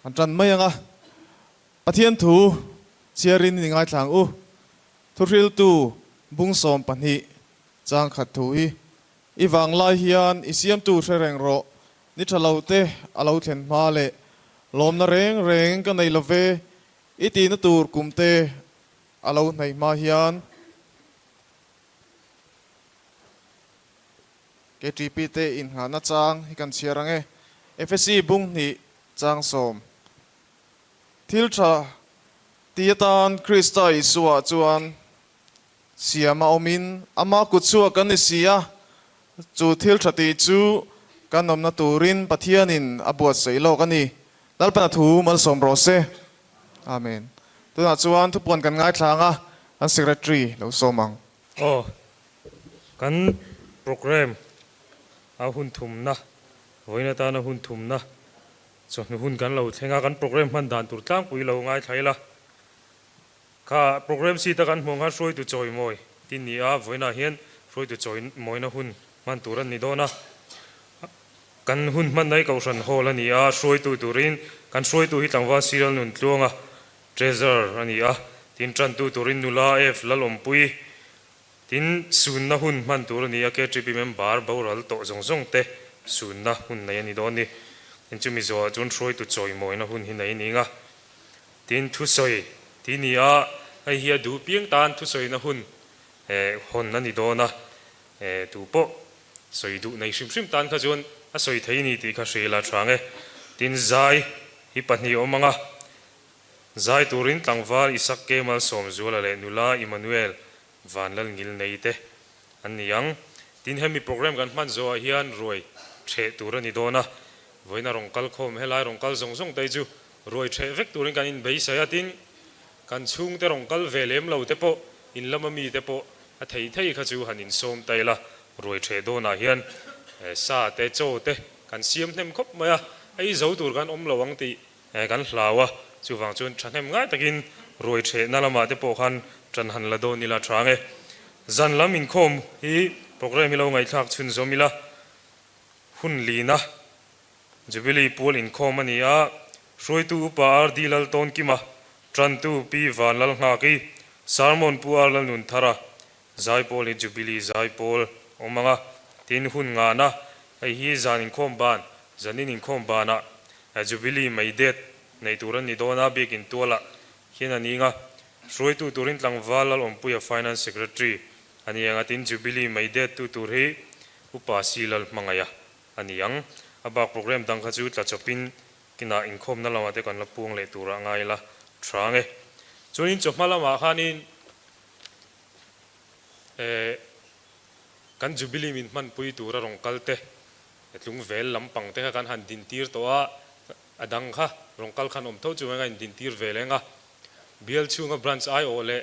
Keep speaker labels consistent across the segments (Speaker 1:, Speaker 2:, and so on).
Speaker 1: Han tan mai ang a, Pathian thu chhiarin i ngaithla ang u. Thuhriltu bung 12 chang khat thu hi i vang lai hian i siamtu hre reng rawh, ni tha lo te a lo thlen hma leh lawmna reng reng ka nei lo ve, i tihna tur kum te a lo hnaih hma hian. KTP te inngahna chang hi kan chhiar ang e. Efesi bung hnih chang 10. Thil tha ti atan Krista Isua chuan siam a awmin ama kut chhuak kan ni si a, chu thil tha tih chu kan awmna turin Pathianin a buatsaih lawk a ni. Lalpana thu malsawm rawh se. Amen. Tunah chuan thupuan kan ngaithla ang a, kan Secretary lo sawm ang.
Speaker 2: Aw, kan programme a hun thumna, vawiin atana hun thumna chawhnu hun kan lo thleng a, kan programme hman dan tur tlangpui lo ngaithla ila. Kha programme sheet a kan hmuh ang khan hruaitu chawimawi ti ni a, vawiinah hian hruaitu chawimawina hun hman tur a ni dawn a. Kan hun hmanna hi Kohhran Hall a ni a, hruaitu turin kan hruaitu hi tlangval Siral Nuntluanga Treasurer a ni a, tin tantu turin nula F Lalawmpui, tin sunna hun hman tur a ni a, KTP member boral tawh zawng zawng te sunna hun nei a ni dawn ni. Tin chumi zawhah chuan hruaitu chawimawina hun hi nei a ni nga. Tin thusawi ti ni a, hei hi a duh piang tan thusawina hun hawn a ni dawn a, tu pawh sawi duh nei hrim hrim tan kha chuan a sawi thei a ni tih kha hria ila tha ang e. Tin zai hi pahnih a awm ang a, Zai turin tlangval Isak Kemal Sawmzuala leh nula Emmanuel Vanlalngil nei te an ni ang. Tin, hemi program kan hman zawhah hian ruai ṭheh tur a ni dawn a, vawiin a rawn kal khawm helai rawn kal zawng zawng te chu ruai ṭheh vek turin kan inbeisai a, tin, kan chhungte rawn kal ve lem lo te pawh in lama mi te pawh a thei thei kha chu han insawm ta ila, ruai ṭheh dawnah hian sa te chaw te kan siam hnem khawp mai a, ei zo tur kan awm lo ang tih Kan hlau a, chuvang chuan thahnem ngai takin ruai thehna lamah te pawh khan tan han la dawn ila tha ang e. Zan lam inkhawm hi programme hi lo ngaihthlak chhunzawm ila, hun lina Jubilee pual inkhawm a ni a, hruaitu Upa RD Laltawnkima, Tantu Pi Vanlalnghaki, Sermon Pu R Lalnunthara, Zaipawl hi Jubilee Zaipawl awm ang a, tin hun ngahna, hei hi zan inkhawm ban, zanin inkhawm banah Jubilee mai det nei tur an ni dawn a, biakin tualah hian a ning a, hruaitu turin tlangval Lalawmpuia Finance Secretary a ni ang a, tin Jubilee mai det tu tur hi Upa Si Lalhmangaia a ni ang. A bak programme dang kha chu tla chawpin kinah inkhawmna lamah te kan la puang leh turah ngai ila tha ang e. Chuanin chawhma lamah khanin Eh, kan Jubilee min hmanpui tura rawn kal te, tlungvel lampang te kha kan han dintir tawh a, a dang kha rawn kal khan awm tho chu eng a indintir ve leng a. Bial chhunga branch aiawh leh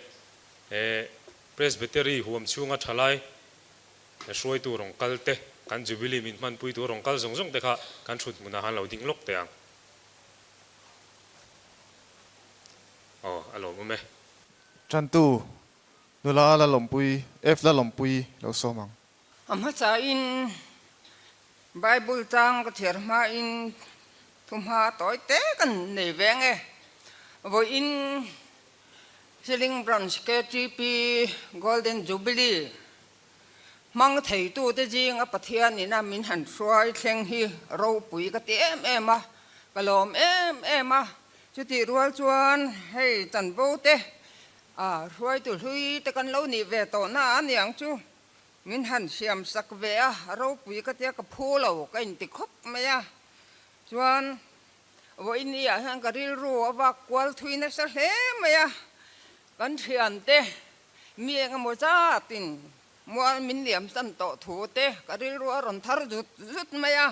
Speaker 2: eh Presbytery huam chhunga thalai hruaitu rawn kal te, kan Jubilee min hmanpui tura rawn kal zawng zawng te kha kan thut hmunah khan lo ding lawk teh ang. Aw, a lawmawm e.
Speaker 1: Tantu nula la lawmpui, F la lawmpui lo sawm ang.
Speaker 3: A hmasain Bible chang ka chhiar hmain thuhma tawi te kan nei ve ang e. Vawiin Seling Branch KTP Golden Jubilee hmang theitute zinga Pathianin a min han hruai thleng hi ropui ka ti em em a, ka lawm em em a. Chutih rual chuan hei chanvo te a hruaitu hlui te kan lo nih ve tawh na a niang chu min han siam sak ve a, ropui ka tia ka phu lo ka inti khawp mai a. Chuan vawiin ni ah hian ka rilru a vak kual thui nasa hle mai a, kan thiante mi eng emaw zatin mual min liam san tawh thu te ka rilru a rawn thar zut zut mai a,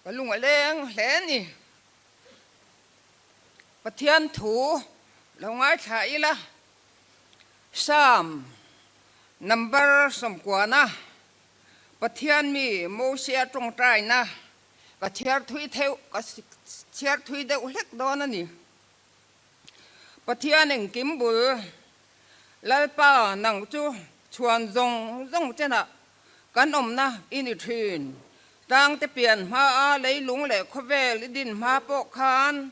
Speaker 3: ka lung a leng hle a ni. Pathian thu lo ngaithla ila, Psalm number 90, Pathian mi Mosia tawngtaina ka chhiar thui theuh, ka chhiar thui deuh hlek dawn a ni. Pathian engkim bul, Lalpa nang chu chhuan zawng zawng chenah Kan awmna i ni thin. Tlangte pian hmaa leilung leh khawvel i din hma pawh khan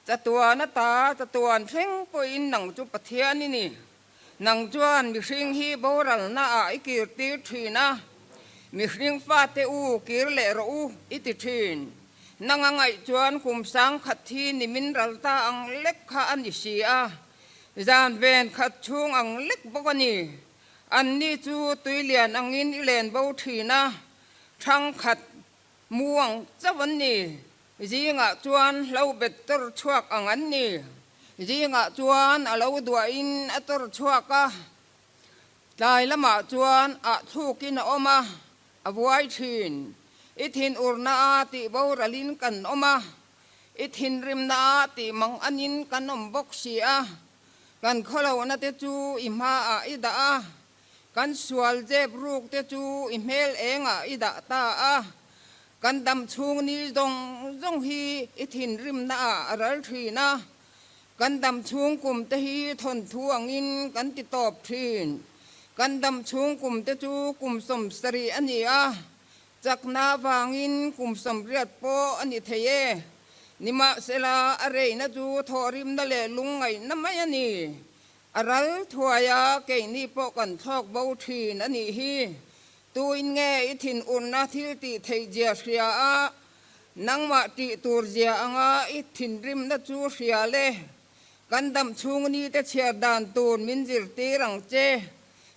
Speaker 3: Chatuan ata chatuan thleng pawhin nang chu Pathian i ni. Nang chuan mihring hi boralna ah i kir tir thin a, mihring fate u kir leh rawh u i ti thin. Nang a ngaih chuan kum sang khat hi ni min ral ta ang lek kha a ni si a, zan ven khat chhung ang lek bawk a ni. Anni chu tuilian angin i len bo thin a, thang khat Muang chauh an ni. Zingah chuan hlo bet tawr chhuak ang an ni. Zingah chuan a lo duahin a tawr chhuak a, tlai lamah chuan ah thlukin a awm a, a vuai thin. I thinurna a tih boralin kan awm a, i thinrimna a tih mang anin kan awm bawk si a. Kan khawlohna te chu i hmaah i dah a, Kan sual zep ruk te chu i hmel engah i dah ta a, kan dam chhung ni zawng zawng hi i thinrimna ah a ral thin a, kan dam chhung kum te hi thawnthu angin kan ti tawp thin. Kan dam chhung kum te chu kum 70 a ni a, chakna vangin kum 80 pawh a ni thei e. Nimahsela a reina chu thawhrimna leh lungngaihna mai a ni. A ral thuai a, keini pawh kan thlawk bo thin a nih hi. Tuin nge i thinurna thil tih theih zia hria a, nangmah tih tur zia anga i thinrimna chu hria le. Kan dam chhung nite chhiar dan tur min zirtir ang che.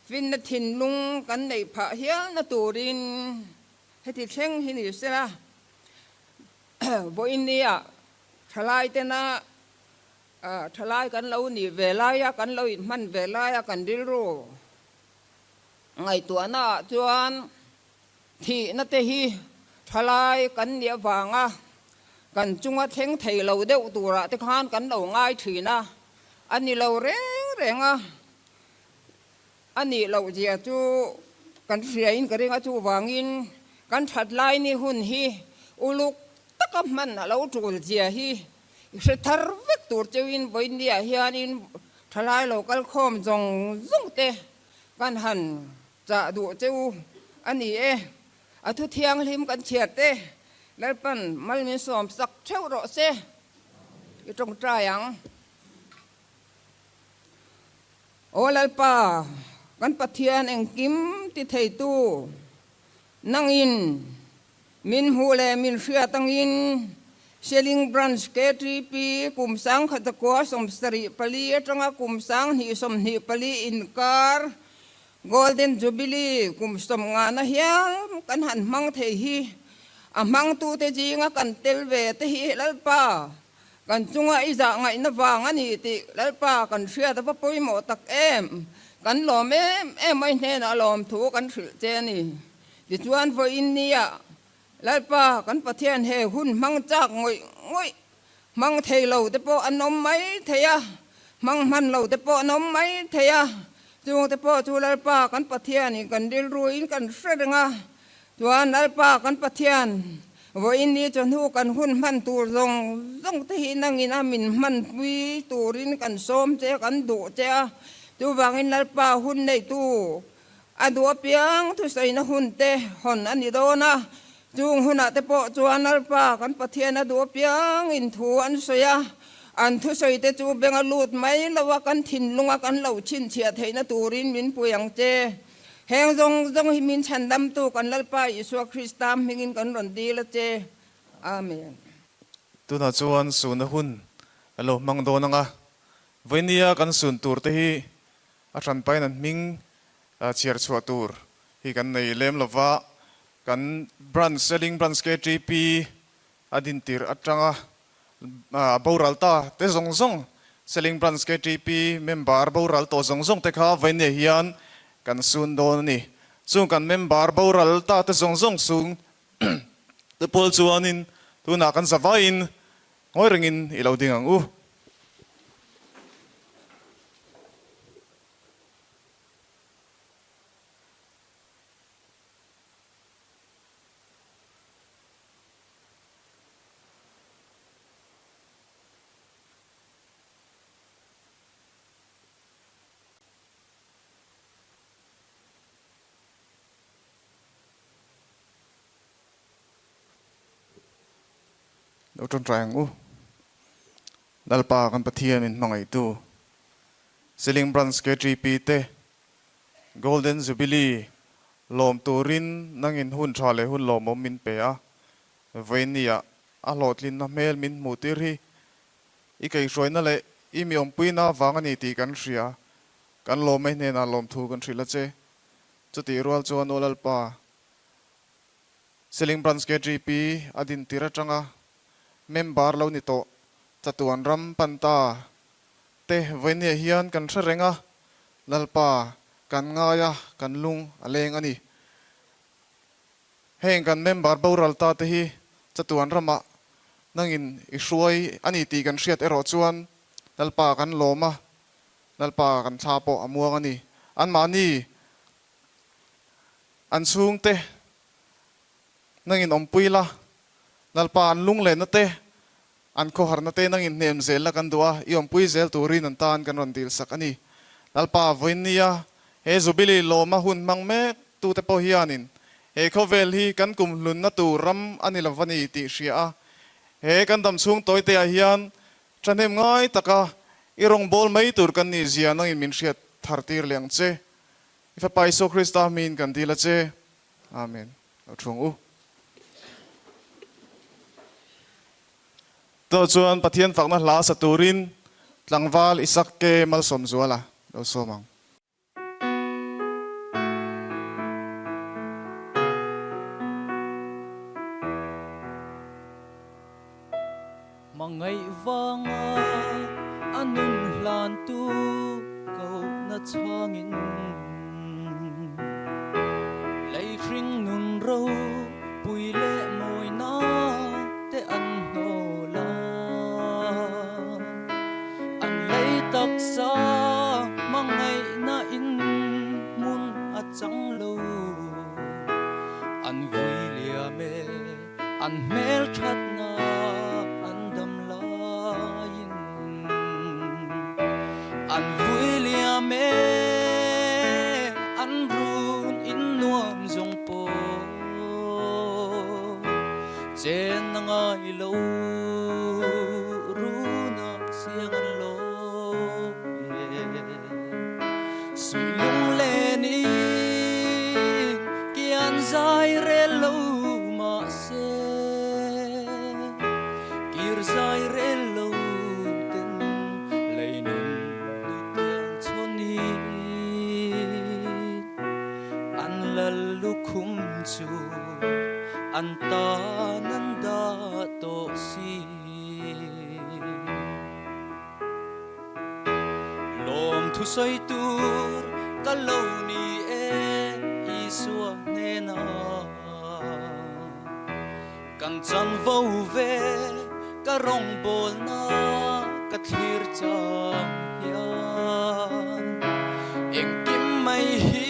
Speaker 3: Finna thinlung kan neih phah hialna turin heti thleng hi ni sela. Vawiin nia thalai tena Thalai kan lo nih ve laia, kan lo inhman ve laia kan rilru ngaihtuahna ah chuan thihna te hi thalai kan nih avanga kan chunga thleng thei lo deuh turah te khan kan lo ngai thin a, a ni lo reng reng a, a nih loh zia chu kan hriain ka ring a, chuvangin kan that lai ni hun hi uluk taka hman a lo tul zia hi I hre thar vek tur cheuhin vawinia hianin thalai lo kal khawm zawng zawng te kan han chah duh cheu a ni e. A thu thianghlim kan chhiar te Lalpan mal min sawm sak theuh rawh se. I tawngtai ang. Aw Lalpa, kan Pathian engkim ti theitu nangin Min hmuh leh min hriat angin Seling Branch KTP kum 1974 atanga kum 2024 inkar Golden Jubilee kum 50 na hial kan han hmang thei hi a hmangtute zinga kan tel ve te hi Lalpa kan chunga i zah ngaihna vang a ni tih Lalpa kan hriat a va pawimawh tak em! Kan lawm em em mai hnenah lawmthu kan hrilh che a ni. Tichuan vawiin nia Lalpa kan Pathian he hun hmang chak ngawih ngawih, hmang thei lo te pawh an awm mai thei a, hmang hman lo te pawh an awm mai thei a, chung te pawh chu Lalpa kan Pathianin kan rilruin kan hre reng a, chuan Lalpa kan Pathian vawiin ni chawhnu kan hun hman tur zawng zawng te hi nangin a min hmanpui turin kan sawm che a, kan duh che a, chuvangin Lalpa hun neitu A duh apiang thusaina hun te hawn a ni dawn a, chung hunah te pawh chuan Lalpa kan Pathian a duh apiangin thu an sawi a, an thusawi te chu beng a lut mai lo a, kan thinlunga kan lo chhinchhiah theihna turin min pui ang che. Heng zawng zawng hi min chhandamtu kan Lalpa Isua Krista hmingin kan rawn dil a che. Amen.
Speaker 1: Tunah chuan suna hun a lo hmang dawn ang a, vawinia kan sun tur te hi A hranpain an hming chhiar chhuah tur hi kan nei lem lo va, kan Branch, Seling Branch KTP a din tir atanga a boral ta te zawng zawng, Seling Branch KTP member boral tawh zawng zawng te kha vawinia hian kan sun dawn a ni. Chung kan member boral ta te zawng zawng sung te pawl chuanin tunah kan zavaiin ngawi rengin i lo ding ang u. Lo ṭawn ṭai ang u. Lalpa kan Pathian min hmangaihtu Seling Branch KTP te Golden Jubilee lawm turin nangin hun tha leh hun lawmawm min pe a, vawiinniah a hlawhtlinna hmel min hmuh tir hi i kaihhruaina leh i mi awmpuina vang a ni tih kan hria. Kan lawm mai hnenah lawmthu kan hrilh a che. Chutih rual chuan Aw Lalpa, Seling Branch KTP a din tir atanga member lo ni tawh chatuan ram pan ta te vawiinniah hian kan hre reng a, Lalpa kan ngai a, kan lung a leng a ni. Heng kan member boral ta te hi chatuan ramah nangin i hruai a ni tih kan hriat erawh chuan Lalpa kan lawm a, Lalpa kan thla pawh a muang a ni. Anmahni an chhungte nangin awmpui la, Lalpa an lunglehna te, an khawharna te nangin hnem zel la kan duh a, i awmpui zel turin an tan kan rawn dilsak a ni. Lalpa vawiinnia he Jubilee lawma hun hmang mek tute pawh hianin he khawvel hi kan kum hlunna tur ram a ni lo va ni tih hria a, he kan damchhung tawiteah hian Thahnem ngai taka i rawngbâwl mai tur kan nih zia nangin min hriat thar tir leh ang che. I Fapa Isua Krista hmingin kan dil a che. Amen. Lo thuang u. Tunah chuan Pathian fakna hla sa turin tlangval Isaac K. Malsawmzuala lo sawm ang.
Speaker 4: Hmangaih vanga a nun hlantu kohna chhangin lei hring nun ropui leh mawina te an hnawl a. An lei taksa hmangaihna in hmun a chang lo. An vui liam e, an hmel thatna an dam laiin. An vui liam e, an run in nuam zawng pawh chen a ngai lo. Runa siang an lawm e. Suih lunglen in kian zai rel lo mahse, kir zai rel lo ten lei nun nutiang chhawnin an lal lukhum chu an tan an dah tawh si. Lawm thusawi tur ka lo ni e Isua hnena kan chanvo ve ka rawngbawlna ka thlir chang hian engkim mai hi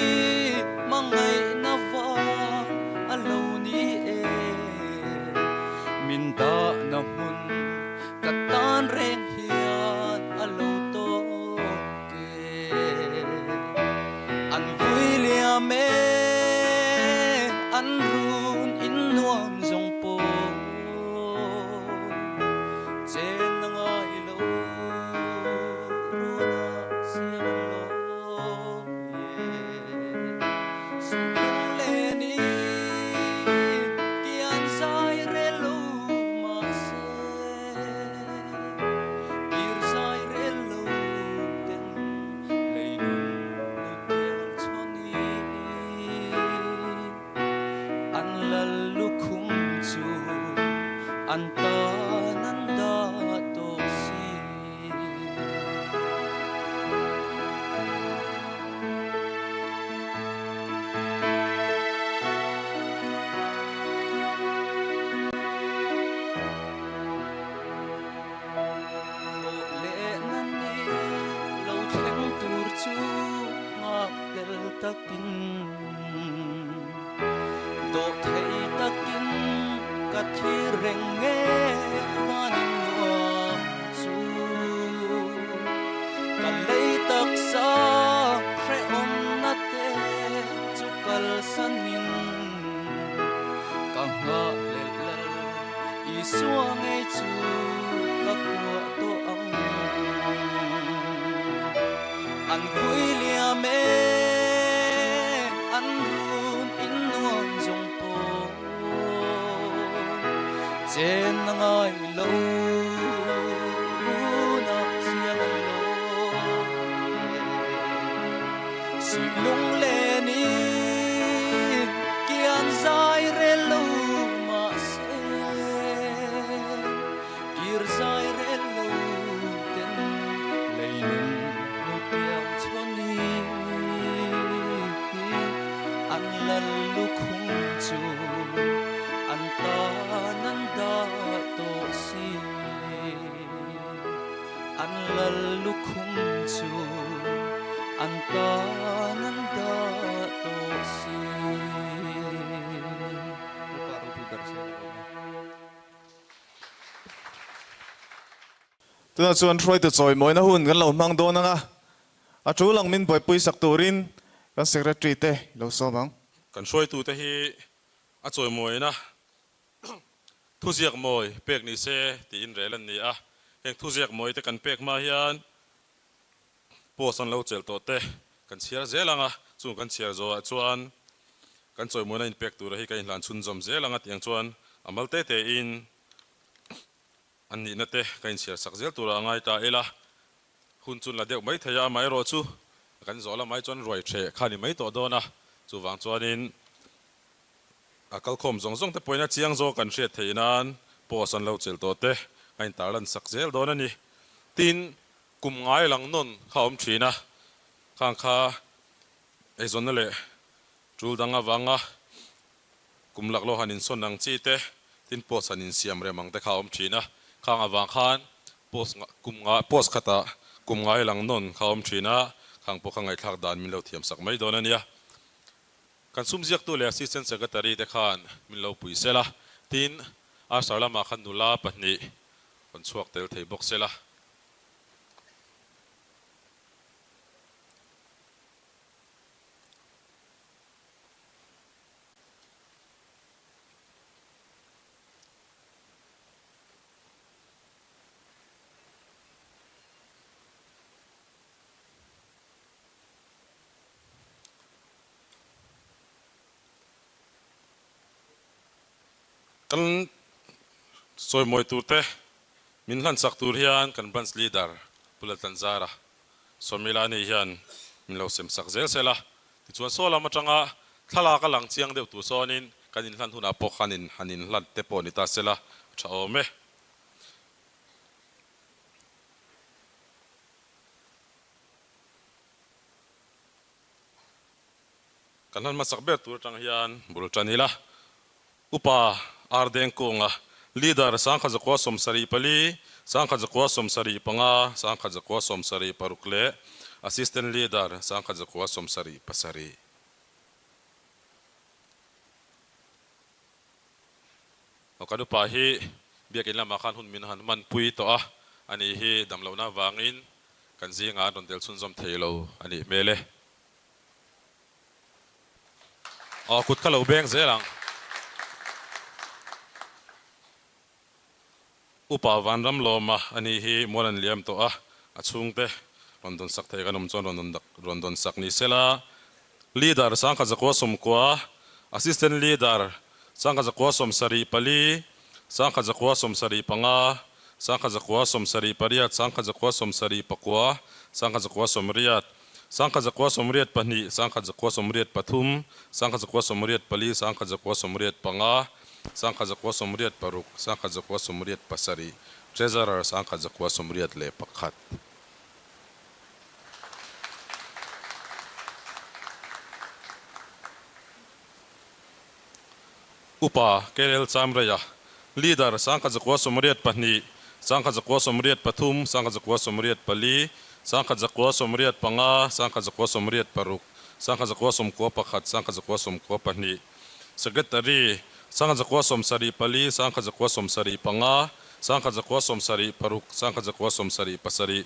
Speaker 4: hmangaihna vang a lo ni e. Min dahna hmun ka tan reng hian a lo tawk e. An vui liam e, an run in nuam zawng pawh chen a ngai lo runa siam an lawm e. An tan an dah tawh si. Thawh leh na ni lo thleng tur chu nghak hlel takin dawh thei takin ka thlir reng nge vanin nuam chu ka lei taksa hrehawmna te chu kalsanin ka nghah hlelh lal Isua ngei chu ka kuah tawh ang. An vui liam e, an run in nuam zawng pawh chen a ngai lo runah chiang an lawm e. Suih lunglen in kian zai rel lo mahse kir zai rel lo ten leinun hmu tiang chhawni an lal lukhum chu an tan an dah tawh si. An lal lukhum chu an tan an dah tawh si. Lalpa ropui ber se ka lawm e.
Speaker 1: Tunah chuan hruaitu chawimawina hun kan lo hmang dawn ang a, a tul ang min buaipui sak turin kan Secretary te i lo sawm ang.
Speaker 5: Kan hruaitute hi a chawimawina Thuziak mawi pek ni se tiin rel an ni a, heng thuziak mawi te kan pek hma hian post an lo chelh tawh te kan chhiar zel ang a, chung kan chhiar zawhah chuan kan chawimawina inpek tura hi kan inhlan chhunzawm zel ang a tiang chuan a mal te tein an nihna te ka inchhiar sak zel tura a ngai ta ila, hun chu la deuh mai thei a, amaherawhchu kan zawh lamah hi chuan ruai ṭheh kha a ni mai tawh dawn a, chuvang chuanin A kalkhawm zawng zawng te pawhin a chiang zawk an hriat theih nan post an lo chelh tawh te a intarlan sak zel dawn a ni. Tin, kum ngai lang nawn kha a awm thin a, khang kha eizawnna leh tul dang avanga kum laklawh han insawn ang chi te, tin post han insiam rem ang te kha a awm thin a, khang avang khan post kum nga post khatah kum ngai lang nawn kha a awm thin a, khang pawh kha ngaihthlak dan min lo thiam sak mai dawn a nia. Kan sum ziaktu leh Assistant Secretary te khan min lo pui sel a, tin, Usher lamah khan nula pahnih rawn chhuak tel thei bawk sel a. Kan sawimawi turte min hlansak tur hian kan branch leader Pu Laltlanzara Sawmila ani hian min lo semsak zel sel a, tichuan saw lam atanga thlalak a lang chiang deuh tur sawnin kan inhlan hunah pawh khan in han inhlan te pawh ni ta sela a tha awm e. Kan hlan hmasak ber tur atang hian bul tan ila, Upa Ardengkunga, Leader Sangkhatzakua 74, Sangkhatzakua 75, Sangkhatzakua 76 leh Assistant Leader Sangkhatzakua 77. Aw kan upa hi biakin lamah khan hun min han hmanpui tawh a, ani hi damlohna avangin kan zingah an rawn tel chhunzawm thei lo a nih hmel e. Aw kut ka lo beng zel ang. Upa Vanramlawma ani hi mual an liam tawh a, a chhungte rawn dawn sak thei kan awm chuan rawn dawn sak ni sela. Leader Sangkhatzakua 90, Assistant Leader Sangkhatzakua 74, Sangkhatzakua 75, Sangkhatzakua 78, Sangkhatzakua 79, Sangkhatzakua 80, Sangkhatzakua 82, Sangkhatzakua 83, Sangkhatzakua 84, Sangkhatzakua 85, Sangkhatzakua 86, Sangkhatzakua 87, Treasurer Sangkhatzakua 81. Upa KL Chamreia, Leader Sangkhatzakua 82, Sangkhatzakua 83, Sangkhatzakua 84, Sangkhatzakua 85, Sangkhatzakua 86, Sangkhatzakua 91, Sangkhatzakua 92, Secretary Sangkhatzakua 74, Sangkhatzakua 75, Sangkhatzakua 76, Sangkhatzakua 77,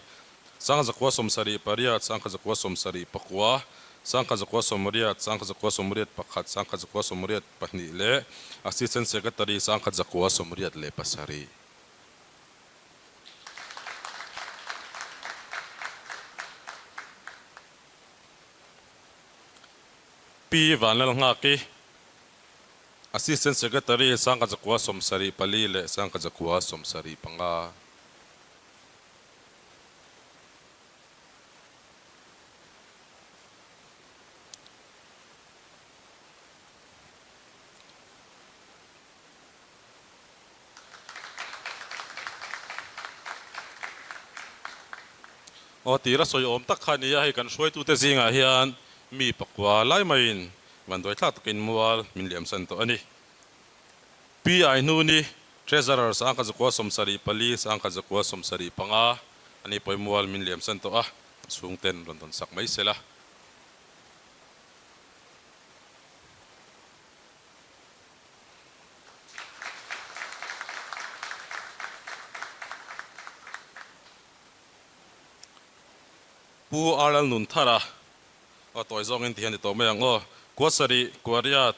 Speaker 5: Sangzakua 78, Sangkhazakua 79, Sangkhazakua 80, Sangkhazakua 81, Sangkhazakua 82 leh Assistant Secretary Sangkhazakua 87. Pi Vanlalnghaki, Assistant Secretary Sangkazakua 74 leh Sangkazakua 75. Aw tira sawi awm tak kha nia hei kan hruaitute zingah hian mi pakua lai maiin vanduai thlak takin mual min liamsan tawh a ni. Pi Aihnuni, Treasurer Sangkazakua 74, Sangkazakua 75 a ni pawih mual min liamsan tawh a, a chhungten rawn dawn sak mai sela. Pu Arlal Nunthara aw tawi zawngin ti hian ti tawh mai ang aw. Kuasarih Kuariat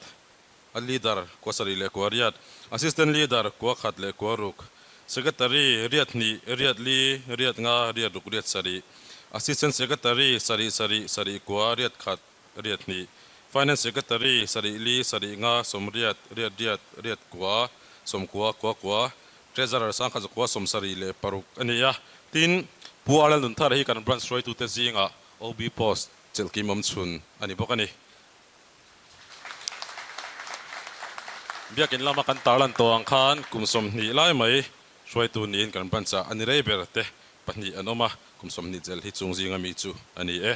Speaker 5: a leader Kuasarih leh Kuariat, Assistant Leader Kuakhat leh Kuaruk, Secretary Riat hnih, Riat li, Riat nga, Riat ruk, Riat sarih, Assistant Secretary sarih sarih, sarih kua, Riat khat, Riat hnih, Finance Secretary sarih li, sarih nga, sawmriat, riat riat, riat kua, sawmkua, kua kua, Treasurer Sangkhat zakua 76 a ni a. Tin, Pu Arlal Nunthara hi kan branch hruaitute zingah OB post chelhkim awm chhun a ni bawk a ni. Biakin lama kan tarlan tawh ang khan kum 20 lai mai hruaitu niin kan branch-ah a ni rei ber te pahnih an awm a, kum 20 zel hi chung zinga mi chu a ni e.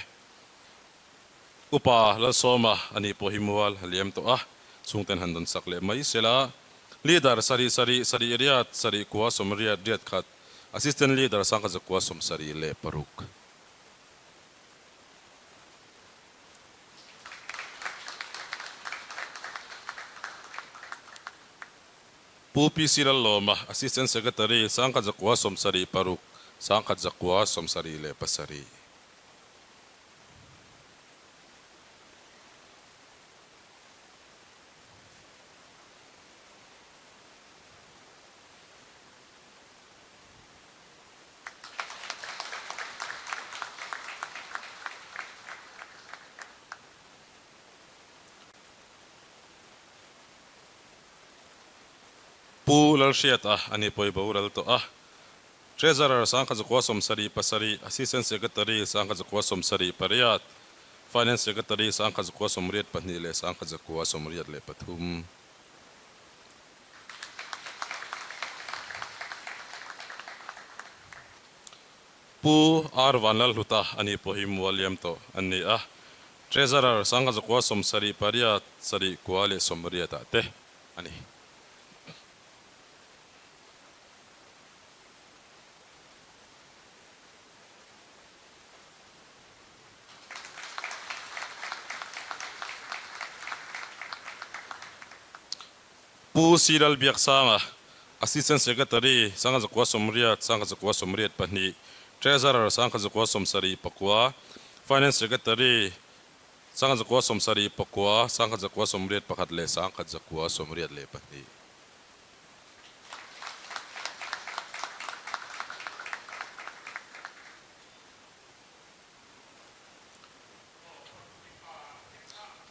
Speaker 5: Upa Lalsawma a nih pawh hi mual a liam tawh a, chhungten han dawn sak leh mai sela. Leader sarih sarih sarih riat sarih kua sawmriat riat khat, Assistant Leader sangkhat zakua 76. Pu PC Lallawma, Assistant Secretary sangkhat zakua 76, sangkhat zakua 77. Pu Lalhriata a ni pawih boral tawh a. Treasurer sangkhat zakua 77, Assistant Secretary sangkhat zakua 78, Finance Secretary sangkhat zakua 82 leh sangkhat zakua 83. Pu R Vanlalhluta a nih pawh hi mual liam tawh an ni a, Treasurer sangkhat zakua 78, sarih kua leh sawmriat ah te a ni. Pu C Lalbiaksanga, Assistant Secretary, sangha zakua sawmriat, sangha zakua 82, Treasurer, sangha zakua 79, Finance Secretary, sangha zakua 79, sangha zakua 81 leh sangha zakua 82.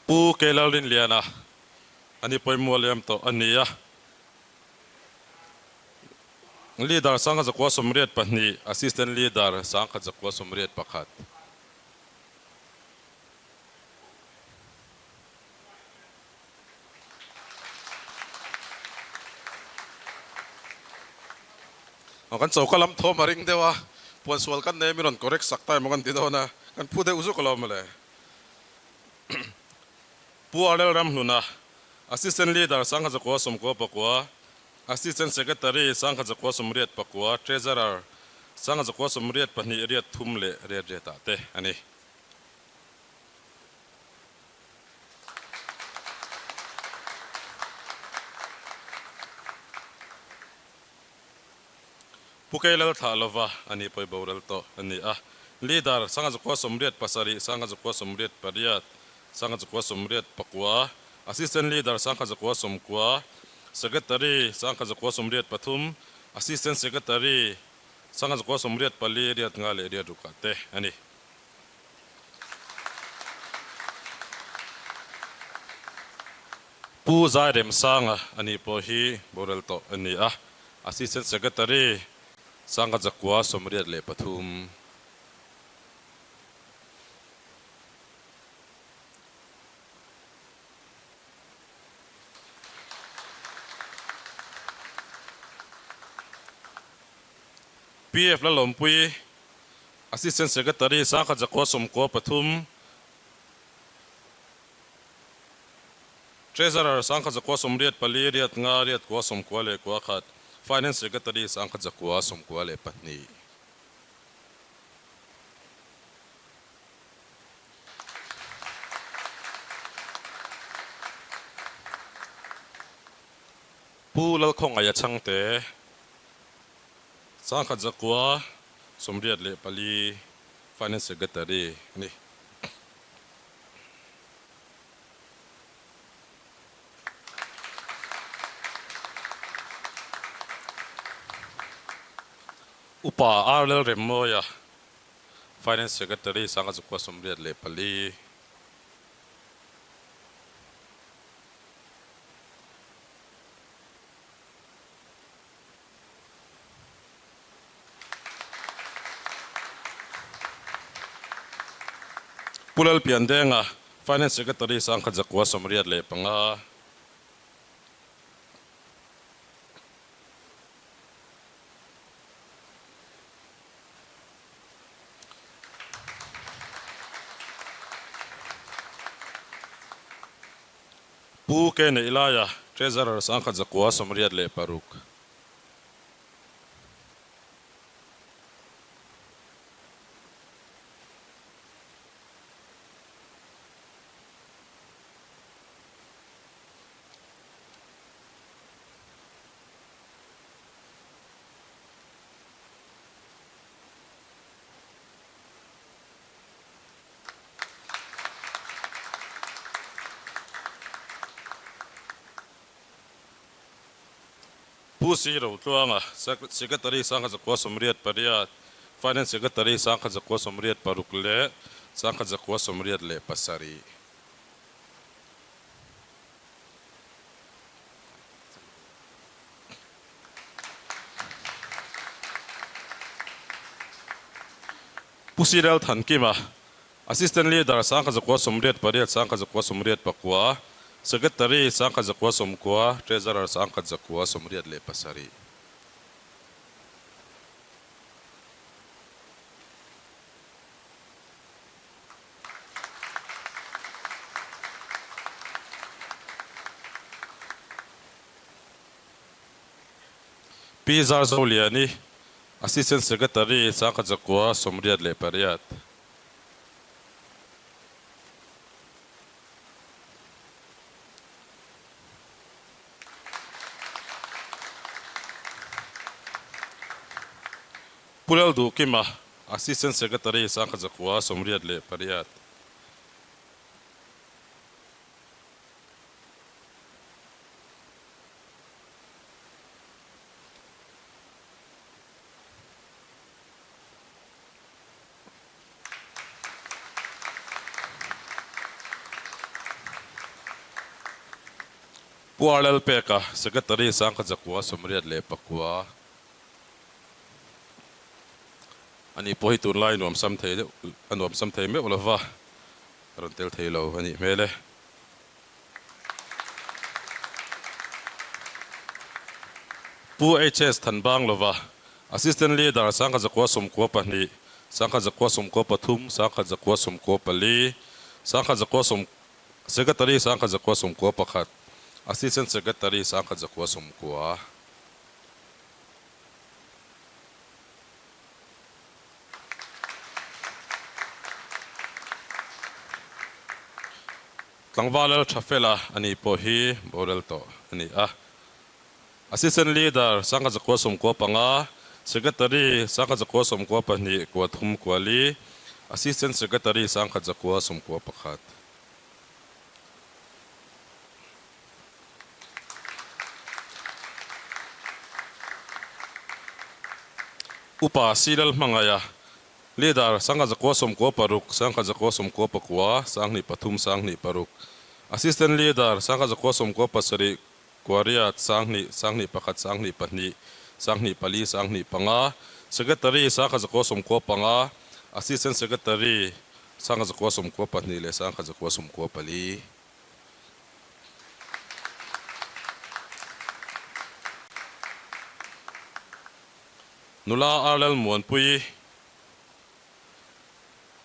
Speaker 5: Pu K Lalrinliana a ni pawimawh liam tawh a ni a. Leader sangkhat zakua 82, Assistant Leader sangkhat zakua 81. Aw kan choka lam thawm a ring deuh a, puan sual kan nei a mi rawn correct sak ta emaw kan ti dawn a, kan phu deuh zuk alawm mawle. Pu Arel Ramhluna, Assistant Leader sangkhat zakua 94, Assistant Secretary sangkhat zakua 89, Treasurer sangkhat zakua 82 riat thum leh riat riat ah te a ni. Pu Kei Lal thlah lova a nih pawih boral tawh a ni a. Leader, Sangha zakua 87, Sangha zakua 88, Sangha zakua 89, Assistant Leader, Sangha zakua 90, Secretary, Sangha zakua 83, Assistant Secretary, Sangha zakua 84, riat nga leh riat rukah te a ni. Pu Zairemsanga ani pawh hi boral tawh a ni a, Assistant Secretary 10,183 . PF Lalawmpuii, Assistant Secretary 10,903, Treasurer 10,984 5 891, Finance Secretary 10,092. Pu Lalkhawngaia Chhangte, 10,984, Finance Secretary a ni. Upa R Lalremmawia, Finance Secretary 10,094. Pu Lalpiandenga, Finance Secretary 10,095. Pu Ke Neihlaia, Treasurer 10,096. Pu Si Rotluanga, Secretary 10,098, Finance Secretary 10,096 leh 10,097. Pu Cyril Thankima, Assistant Leader 10,098, 10,089, Secretary 10,090, Treasurer 10,097. Pi Zarzoliani, Assistant Secretary 10,098. Pu Lalduhkima, Assistant Secretary 10,098. Pu Arlalpeka, Secretary 10,089. Ani pawh hi tunlai nuamsam thei deuh a nuamsam thei meuh lova rawn tel thei lo a nih hmel e. Pu HS Thanbanglova, Assistant Leader 10,092, 10,093, 10,094, 10,0 Secretary 10,091, Assistant Secretary 10,090. Tlangval Lal Thafela a nih pawh hi boral tawh a ni a. Assistant Leader 10,095, Secretary 10,092 kua thum kua li, Assistant Secretary 10,091. Upa Silal Hmangaia, Leader 10,096, 10,099, 23 26, Assistant Leader, 10 97, 8, 2, 2 1, 2 2, 2 4, 2 5, Secretary, 1095, Assistant Secretary, 1092 leh 1094. Nula Arlel Muanpui,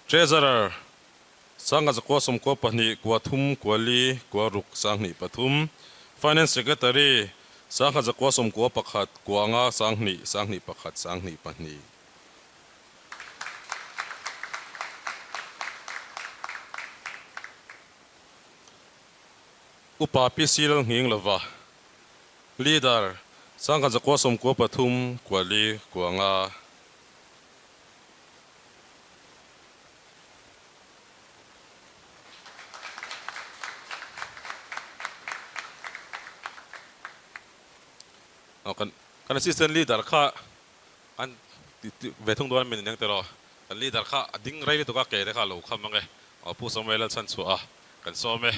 Speaker 5: Treasurer, 1092, 3, 4, 6, 2 3, Finance Secretary, 1091, 5, 2, 2 1, 2 2. Upa PC Lalnghing lova, Leader, 1093, 4, 5. Kan kan assistant leader kha an ve thung dawn min eng tiraw kan leader kha a ding rei lutuk a ke te kha a lo kham ang e aw Pu Samuel a chhan chhuah a kan sawm e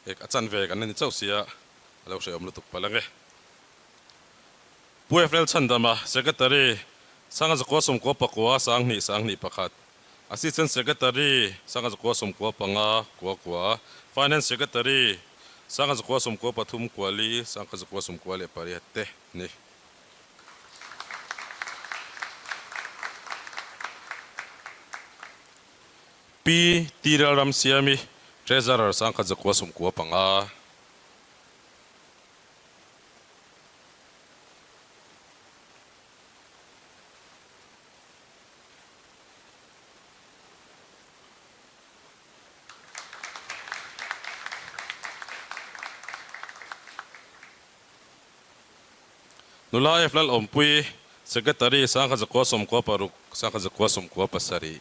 Speaker 5: ek a chan ve kan la ni chauh sia a lo hrehawm lutuk palh ang e. Pu Efrel Chhandama, Secretary, Sangazakua 94 12 21, Assistant Secretary, 1095 9 9, Finance Secretary, 1093 4 1098 te ni. Pi Tirel Ramsiami, Treasurer, 1095. Nula F Lalawmpui, Secretary, 1096, 1097.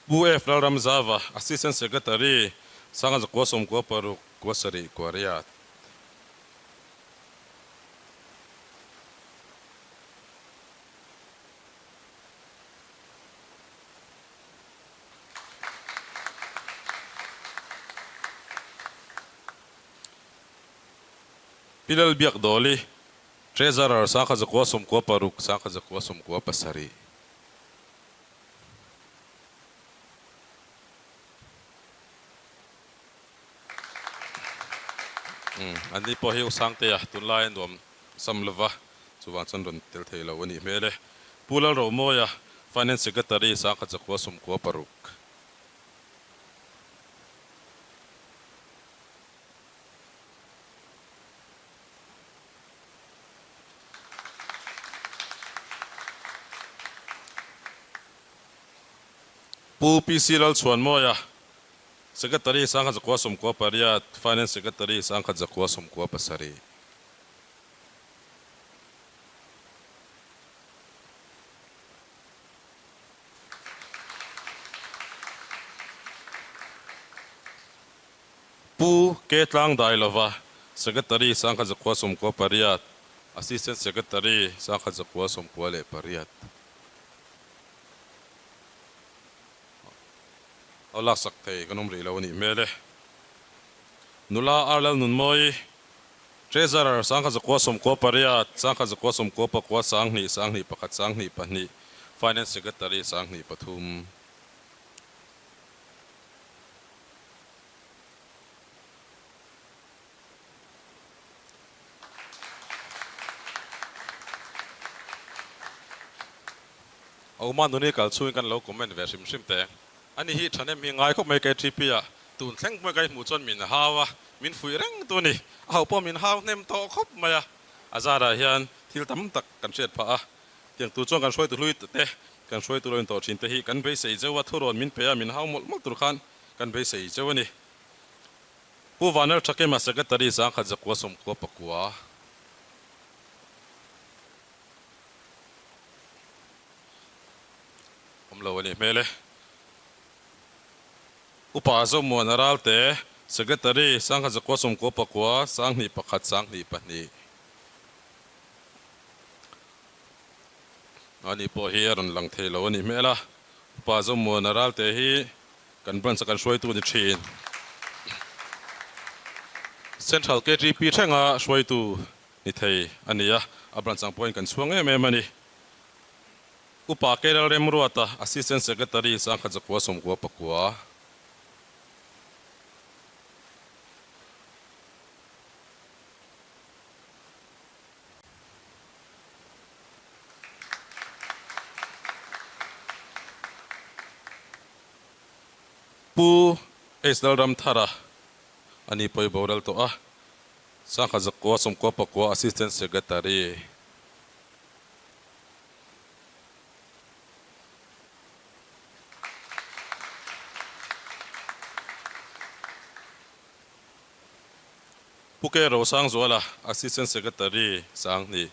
Speaker 5: Pu F Lalramzava, Assistant Secretary, 1096, 7, 8. Pi Lalbiak Dawli, Treasurer, 1096, 1097. An ni pawh hi U Sangtea tunlai a nuam sam lova, chuvang chuan rawn tel thei lo a nih hmel e. Pu Lalrohmawia, Finance Secretary, 1096. Pu PC Lalchhuanmawia, Secretary 1098, Finance Secretary 1097. Pu Ke Tlang Dailova, Secretary 1098, Assistant Secretary 1098. A laksak thei kan awm rih lo a nih hmel e. Nula Arlal Nunmawi, Treasurer 1098, 1099, 2, 2 1, 2 2, Finance Secretary 2 3. Auma nuni kal chungin kan lo comment ve hrim hrim teh. Ani hi thanem hi ngai khawp mai KTP ah tun thleng hmai ka i hmuh chuan min hau a, min fuih reng tu a ni. A hauh pawh min hau hnem tawh khawp mai a. A zarah hian thil tam tak kan hriat phah a, tiang tur chuan kan hruaitu hlui te, kan hruaitu lo intawh thin te hi kan beisei zeuh a, thurawn min pe a, min hau mawlh mawlh tur khan kan beisei zeuh a ni. Pu Vanel Thakema Secretary 1000 99. Awm lo a nih hmel e. Upa Zomuana Ralte, Secretary, Sangkhat zakua sawmkua pakua, Sanghnih pakhat, Sanghnih pahnih. Ani pawh hi a rawn lang thei lo a nih hmel a, Upa Zomuana Ralte hi kan branch a kan hruaitu a ni thin. Central KTP thlenga hruaitu ni thei a ni a, a branch ang pawhin kan chhuang em em a ni. Upa Keral Remruata, Assistant Secretary, Sangkhat zakua sawmkua pakua. Pu H. Lalramthara a ni pawi boral tawh a, Sangha zakua sawmkua pakua Assistant Secretary. Pu K. Rosangzuala, Assistant Secretary, Sanghnih.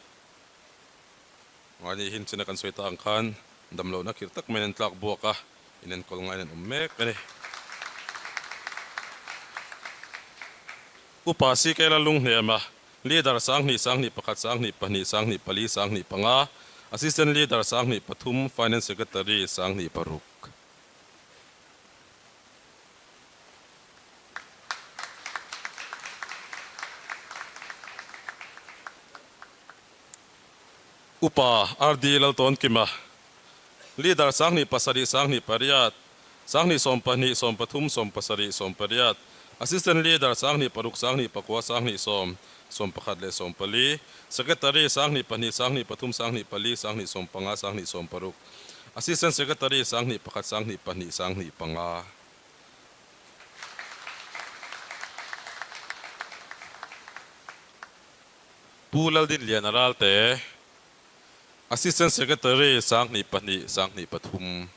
Speaker 5: Mahni hin china kan sawi ta ang khan damlohna khirh tak maiin an tlak buak a, inenkawl ngaiin an awm mek a ni. Upa CK Lalunghnema, Leader 2 2 1 2 2 2 4 2 5, Assistant Leader 2 3, Finance Secretary 2 6. Upa RD Laltawnkima, Leader 2 7 2 8, 2 12 13 18, Assistant Leader 2 6 2 9 2 10 11 leh 14, Secretary 2 2 2 3 2 4 2 5 2 6, Assistant Secretary 2 1 2 2 2 5. Pu Laldinliana Ralte, Assistant Secretary 2 2 2 3.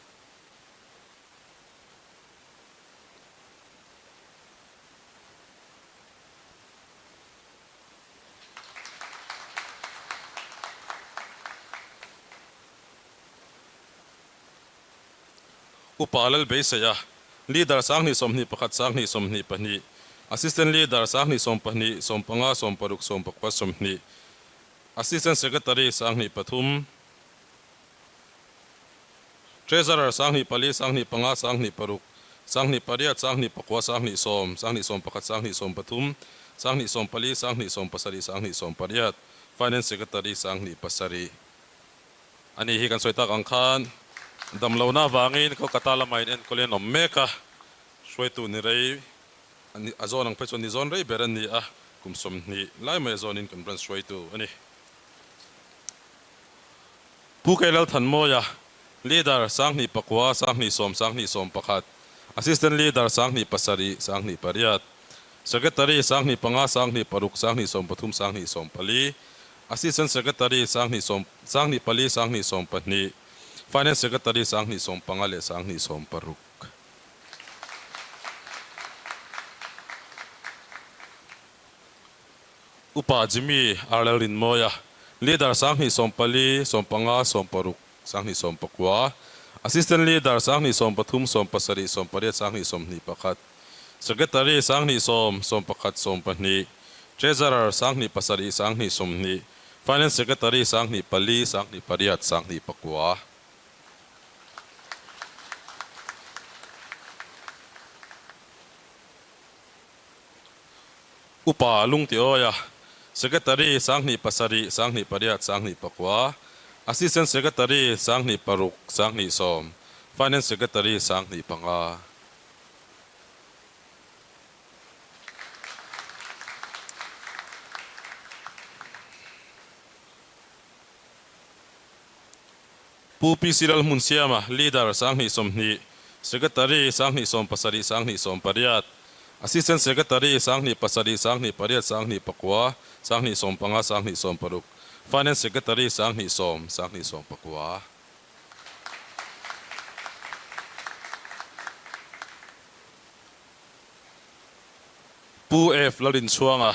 Speaker 5: Upa Lalbeiseia, Leader 2 21 2 22, Assistant Leader 2 12 15 16 19, Assistant Secretary 2 3, Treasurer 2 4 2 5 2 6, 2 8 2 9 2 10, 2 11 2 13, 2 14, 27, 28, Finance Secretary 2 7. A ni hi kan sawi tak ang khan damlohna avangin Kolkata lama in enkawl in an awm mek a, hruaitu ni rei a zawn ang phei chuan ni zawn rei ber a ni a, kum 20 lai mai a zawnin kan branch hruaitu a ni. Pu Keilal Thanmawia, Leader, 2 9, 2 10, 2 11, Assistant Leader, 2 7, 2 8, Secretary, 2 5, 2 6, 2 13, 2 14, Assistant Secretary, 2 10, 2 4, 2 12, Finance Secretary, 2 5 leh 2 6. Upa Jimmy R. Lalrinmawia, Leader 2 14, 15, 16, 29, Assistant Leader 2 13, 17, 18, 21, Secretary 2 10, 11, 12, Treasurer 2 7, 2 20, Finance Secretary 2 4, 2 8, 2 9. Upa Lungtiawia, Secretary 2 7, 2 8, 2 9, Assistant Secretary 2 6, 2 10, Finance Secretary 2 5. Pu PC Lalhmunsiama, Leader 2 20, Secretary 2 7, 2 18, Assistant Secretary 2 7, 2 8, 2 9, 2 5, 2 6, Finance Secretary 2 10, 2 9. Pu F. Lalinchhuanga,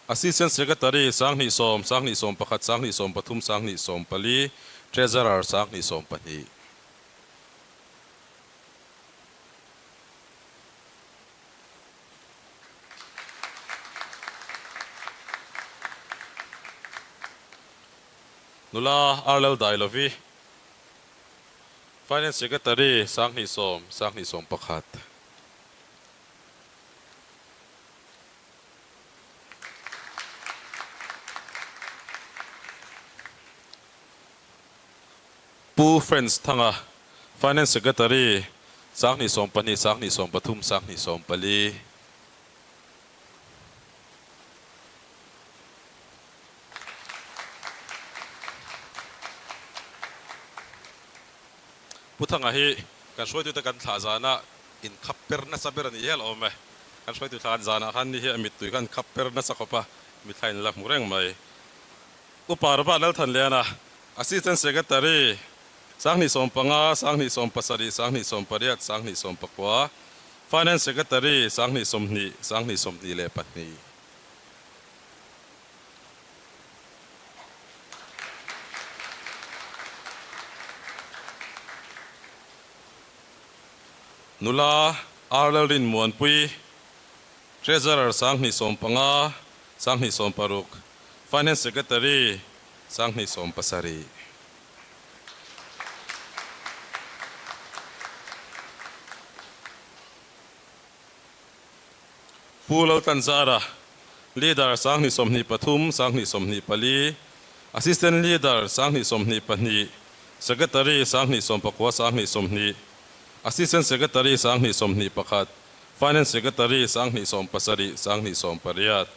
Speaker 5: Assistant Secretary 2 10, 2 11, 2 13, 2 14, Treasurer 2 12. Nula Arlel Dailovi, Finance Secretary 2010, 2011. Pu Frantz Thanga, Finance Secretary, 2012, 2013, 2014. Pu Thanga hi kan hruaitute kan thlah zana inkhap per nasa ber a ni hial awm e. Kan hruaitu thlah zanah khan ni hi a mittui khan khap per nasa khawp a, mitthla in la hmu reng mai. Upa Robert Lalthanliana, Assistant Secretary, 2015, 2017, 2018, 2019, Finance Secretary, 2020, 2022. Nula Arlel Rinmuanpui, Treasurer, 2015, 2016, Finance Secretary, 2017. Pu Laltlanzara, Leader, 2023, 2024, Assistant Leader, 2022, Secretary, 2019, 2020, Assistant Secretary, 2021, Finance Secretary, 2017, 2018.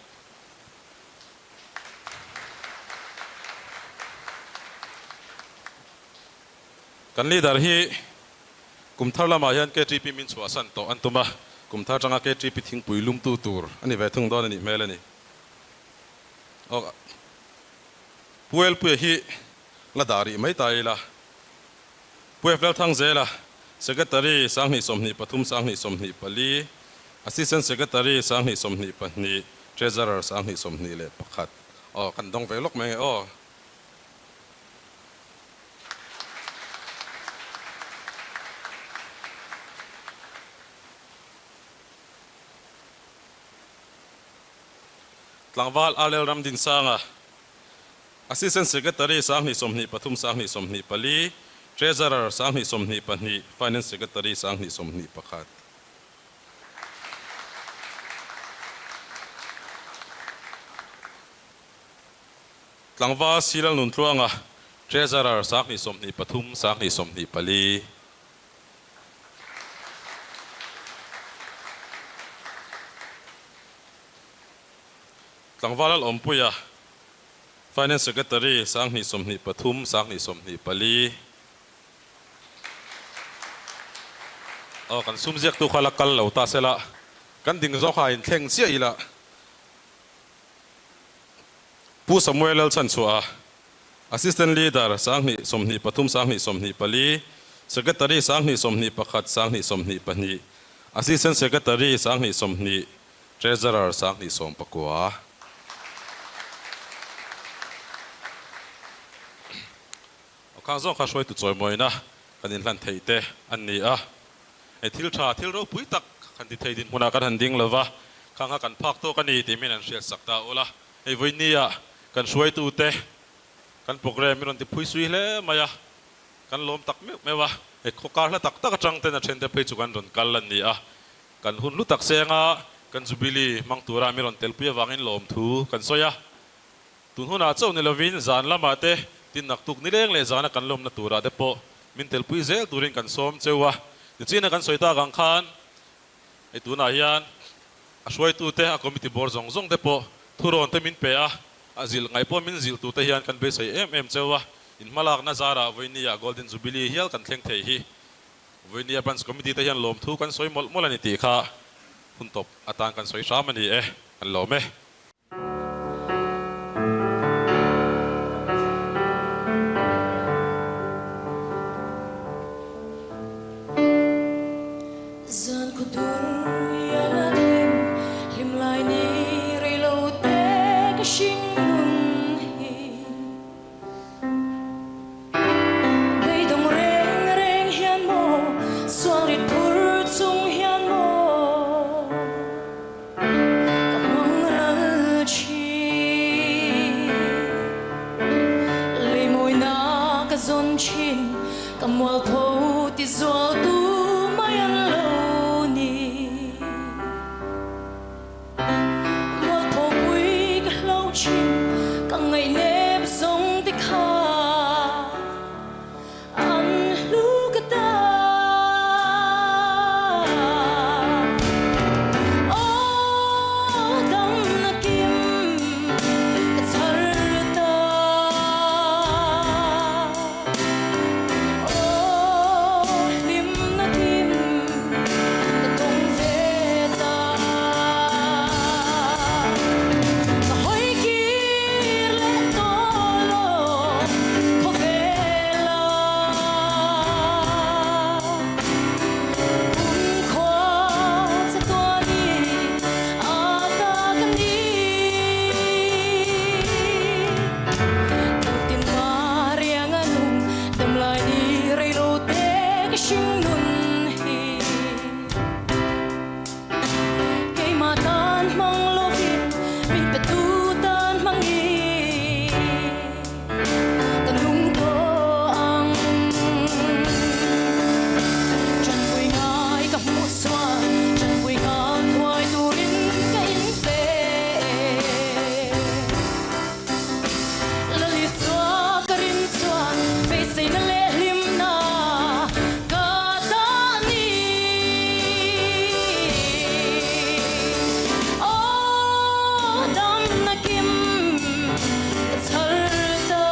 Speaker 5: Kan leader hi kum thar lamah hian KTP min chhuahsan tawh an tum a, kum thar atanga KTP thingpui lumtu tur a ni ve thung dawn a nih hmel a ni. Aw Puelpuia hi la dah rih mai ta ila. Pu Eflel Thangzela, Secretary, 2023, 2024, Assistant Secretary, 2022, Treasurer, 2021. Aw, kan dawng ve lawk mai nge aw. Tlangval Arlel Ramdinsanga, Assistant Secretary, 2023, 2024, Treasurer, 2022, Finance Secretary, 2021. Tlangval Silal Nuntluanga, Treasurer, 2023, 2024. Tlangval Lalawmpuia, Finance Secretary, 2023, 2024. Aw, kan sum ziaktu kha la kal lo ta sela, kan ding zawk a inthleng chiah ila. Pu Samuel Lalchhanchhuaha, Assistant Leader, 2023, 2024, Secretary, 2021, 2022, Assistant Secretary, 2020, Treasurer, 2019. Aw khang zawng kha hruaitu chawimawina kan inhlan theih te an ni a. Hei thil tha, thil ropui tak kan ti thei dinhmunah kan han ding lova, khang kha kan phak tawk a ni tih min han hriat sak ta ula. Hei vawinia kan hruaitute kan programme min rawn ti phui sui hle mai a, kan lawm tak meuh meuh a. Hei khaw kar hla tak tak atang ten a thente phei chu kan rawn kal a ni a. Kan hun hlu tak senga kan Jubilee hmang tura min rawn telpui avangin lawmthu kan sawi a. Tun hunah chauh ni lovin zan lamah te tin naktuk nileng leh zana kan lawmna turah te pawh min telpui zel turin kan sawm cheu a. Tichina kan sawi tak ang khan hei tunah hian a hruaitute, a committee board zawng zawng te pawh thurawn te min pe a, a zilh ngaih pawh min zilh tur te hian kan beisei em em cheu a. Inhmalakna zarah vawinia Golden Jubilee hial kan thleng thei hi Vawinia Branch Committee te hian lawmthu kan sawi mawlh mawlh a ni tih kha hun tawp atan kan sawi hram a ni e, kan lawm e.
Speaker 6: Zan khaw dur hian a thim hlim lai ni rei lo te ka hring nun hi. Beidawng reng reng hian maw, sual rit phur chung hian maw, ka hmang ral thin. Lei mawi. thin ka mualpho ti zual tu mai an lo ni. Mualpho pui ka hlo thin ka ngaihnep zawng te kha an hlu ka ta. Aw damna kim ka chhar ta. Aw hlimna kim ka tawng ve ta. Ka hawi kir leh tawh lo khawvel a. Kum khua che tuan i a ta ka ni. Tutin Mariang a nung damlai ni rei lo te ka hring nun hi. Keimah tan hmang lovin min pe tu tan hmangin ka nung tawh ang. Chanpui ngai ka hmuh chuan chanpui nghal thuai turin ka inpe. Lalisua ka rin chuan beiseina leh hlimna ka ta ni. Aw damna kim ka chhar ta.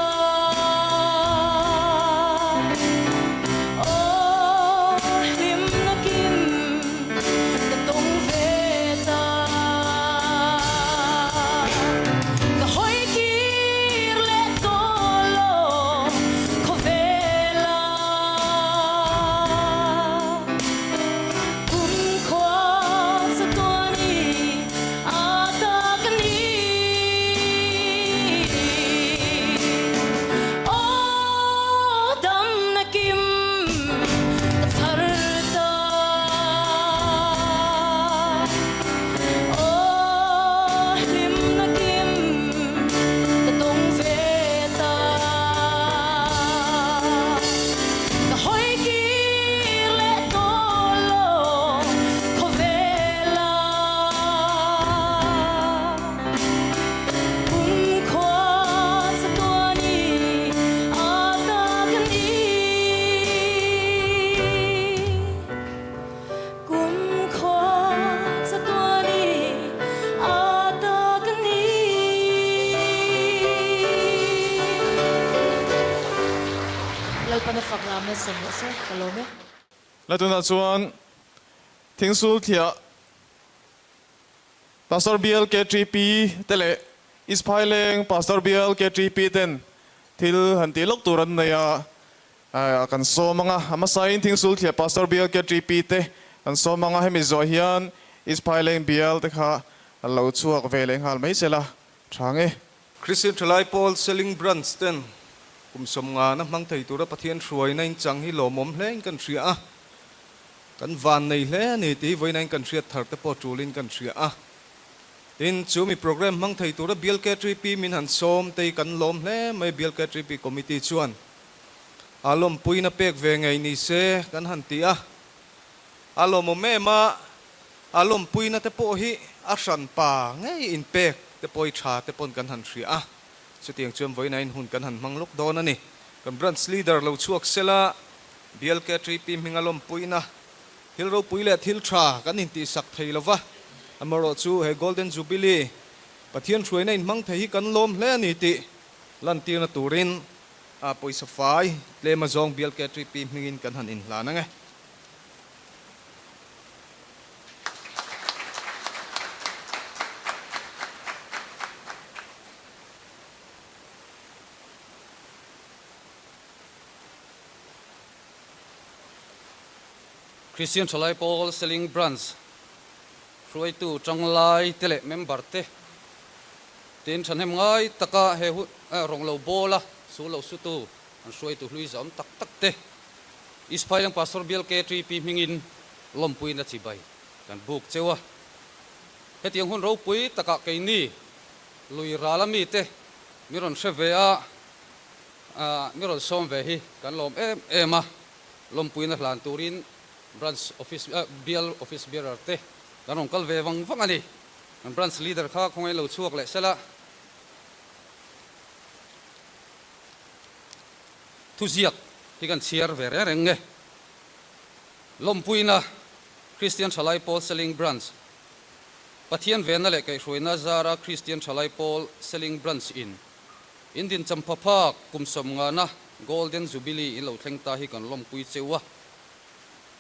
Speaker 6: Aw hlimna kim ka tawng ve ta. Ka hawi kir leh tawh lo khawvel a. Kum khua chatuan i a ta ka ni. Aw damna kim ka chhar ta. Aw hlimna kim ka tawng ve ta. Ka hawi kir leh tawh lo khawvel a. Kum khua chatuan i a ta ka ni. Kum khua chatuan i a ta ka ni.
Speaker 7: Lalpan a fak lam nasa rawh se, ka lawm e.
Speaker 1: La tunah chuan Thingsul Thiah Pastor Bial KTP te leh East Phaileng Pastor Bial KTP ten thil han tih lawk tur an nei a, kan sawm ang a. A hmasain Thingsul Thiah Pastor Bial KTP te kan sawm ang a, hemi zawh hian East Phaileng Bial te kha an lo chhuak ve leh nghal mai sela tha nge.
Speaker 8: Christian Thalai Pawl Seling Branch ten kum sawmngana hmang thei tura Pathian hruaina inchang hi lawmawm hlein kan hria a, kan van nei hle a ni tih hi vawiinain kan hriat thar te pawh tulin kan hria a. Tin, chu mi program hmang thei tura Bial KTP min han sawm te hi kan lawm hle mai, Bial KTP Committee chuan a lawmpuina pek ve ngei ni se kan han ti a, a lawmawm em a, a lawmpuina te pawh hi a hran pa ngei inpek te pawh hi tha te pawn kan han hria a, chutiang chuan vawiinain hun kan han hmang lawk dawn a ni. Kan Branch Leader lo chhuak sela Bial KTP hminga lawmpuina thil ropui leh thil tha kan intihsak thei lo va, amaherawhchu he Golden Jubilee Pathian hruaina inhmang thei hi kan lawm hle a ni tih lantirna turin a pawisa fai tlem azawng Bial KTP hmingin kan han inhlan ang e.
Speaker 9: Christian Thalai Pawl Seling Branch hruaitu tanglai te leh member te tin thahnem ngai taka he hun rawng lo bawla su lo sutu an hruaitu hlui zam tak tak te East Phailang Pastor Bial KTP hmingin lawmpuina chibai kan buk cheu a. Hetiang hun ropui takah keini lui ral ami te mi rawn hre ve a. Mi rawn sawm ve hi kan lawm em em a, lawmpuina hlan turin Branch Office Bial Office Bearer te kan rawn kal ve vang vang a ni. Kan Branch Leader kha khawngaih lo chhuak leh sela. Thuziak hi kan chhiar ve reng reng nge. Lawmpuina Kristian Thalai Pawl Seling Branch Pathian venna leh kaihhruaina zara Kristian Thalai Pawl Seling Branch in Indin champha phak kum sawmngana Golden Jubilee in lo thleng ta hi kan lawmpui cheu a.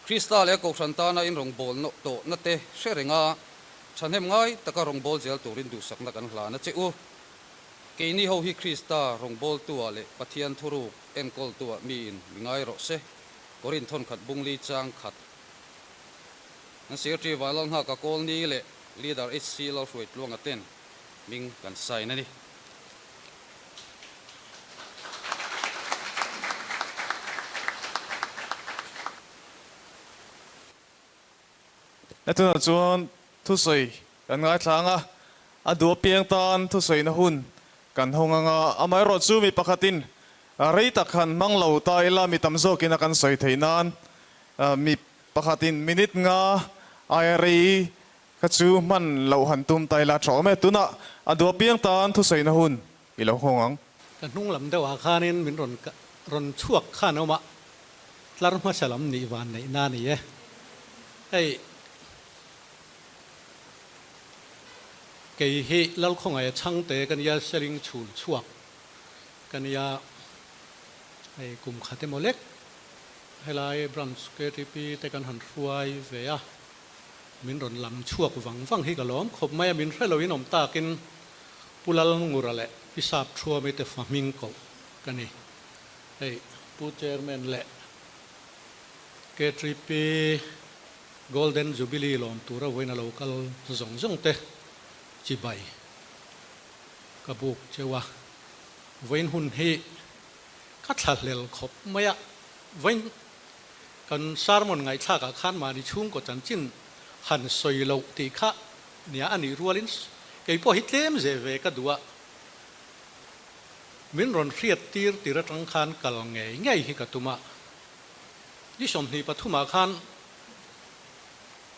Speaker 9: Krista leh Kohhran tana in rawngbâwl nawh tawhna te hre renga thahnem ngai taka rawngbâwl zel turin duhsakna kan hlan a che u. Keini ho hi Krista rawngbâwltua leh Pathian thurûk enkawltua miin mi ngai rawh se, Korinth thawnkhat bungli chang khat. An Secretary Vanlalnghaka Kawlni leh Leader HC Lalhruaitluanga ten hming kan sign a ni.
Speaker 1: Hetunah chuan thusawi kan ngaithla ang a, a duh apiang tan thusawina hun kan hawng ang a, amaherawh chu mi pakhatin rei tak han hmang lo ta ila mi tam zawkin a kan sawi theih nan mi pakhatin minute nga aia rei Kha chu hman loh han tum ta ila tha awm e. Tunah a duh apiang tan thusawina hun i lo nghawng ang.
Speaker 10: Ka hnung lam deuhah khanin min rawn rawn chhuak khan a awm a, tlar hmasa lam nih van neih na a ni e. Hei kei hi Lalkhawngaia chhangte ka nia, Seling chhul chhuak ka nia, hei kum khat emaw lek helai branch KTP te kan han hruai ve a. Min rawn lam chhuak vang vang hi ka lawm khawp mai a, min hre loin awm takin Pu Lalngura leh Pi Sap Thuami te fa hming koh ka ni. Hei Pu Chairman leh KTP Golden Jubilee lawm tura vawiin a lo kal zawng zawng te chibai ka buk cheu a, vawiin hun hi ka thlahlel khawp mai a, vawiin Kan sermon ngaihthlak ah khan mahni chhungkaw chanchin han sawi loh tih kha nia a nih rualin kei pawh hi tlem zeh ve ka duh a, min rawn hriat tir tir atang khan kal ngei ngei hi ka tum a. Ni 23 ah khan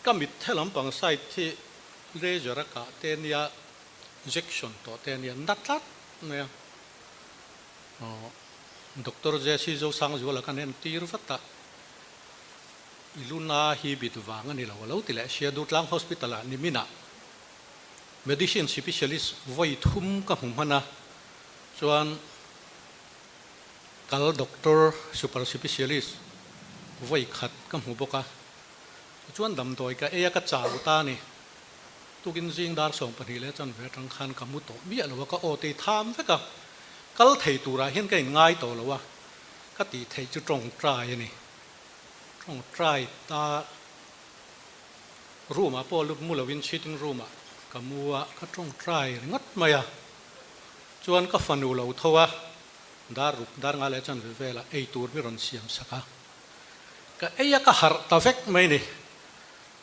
Speaker 10: ka mit the lampang side hi laser a kah te nia, injection tawh te nia na tlat mai a. Doctor Jesse Zosangzuala kan entir vat a, i luna hi bit vang a ni lo a lo ti leh sia Durtlang Hospital ah niminah Medicine Specialist vawi thum ka hmu hman a, chuan kal Doctor Super Specialist vawi khat ka hmu bawk a, tichuan damdawi ka ei a ka chau ta a ni. Tukin zing dar 12 leh chanve atang khan ka mu tawh miah lo a, ka aw te tham vek a, kal thei turah hian ka inngai tawh lo a, ka tih theih chu tawngtai a ni. Tawngtai ta room ah pawh lut mu lovin sitting room ah ka mu a, ka tawngtai ringawt mai a, chuan ka fanu lo tho a, dar ruk dar nga leh chanve velah ei tur mi rawn siam sak a, ka ei a ka harh ta vek mai ni.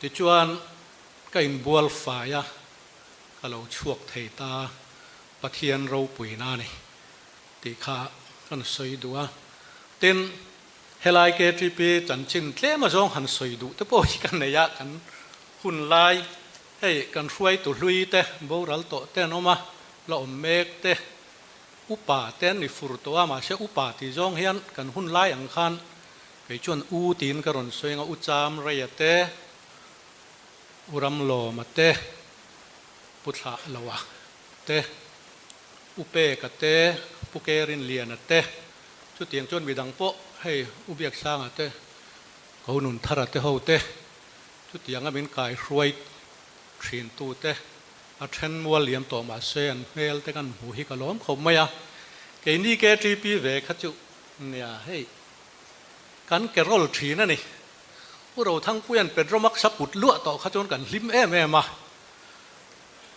Speaker 10: Tichuan Ka inbual fai a, ka lo chhuak thei ta, Pathian ropuina a ni tih kha kan sawi duh a. Tin, helai KTP chanchin tlem azawng han sawi duh te pawh hi ka nei a, kan hun lai hei kan hruaitu hlui te, boral tawh te an awm a, la awm mek te, upa te an ni fur tawh a, mahse upa tih zawng hian kan hun lai ang khan kei chuan u tiin ka rawn sawi ang a, u cham reia te, U Ramlawma te, Pu Thlahloa te, U Peka te, Pu Kerinliana te, chutiang chuan midang pawh hei U Biaksanga te, Ko Nunthara te ho te, chutianga min kaihruai thintu te, a then mual liam tawh mahse an hmel te kan hmuh hi ka lawm khawp mai a, keini KTP ve kha chu nia hei kan ke rawl thin a ni. Pu Rothangpuia'n Petromax a put luah tawh kha chuan kan hlim em em a,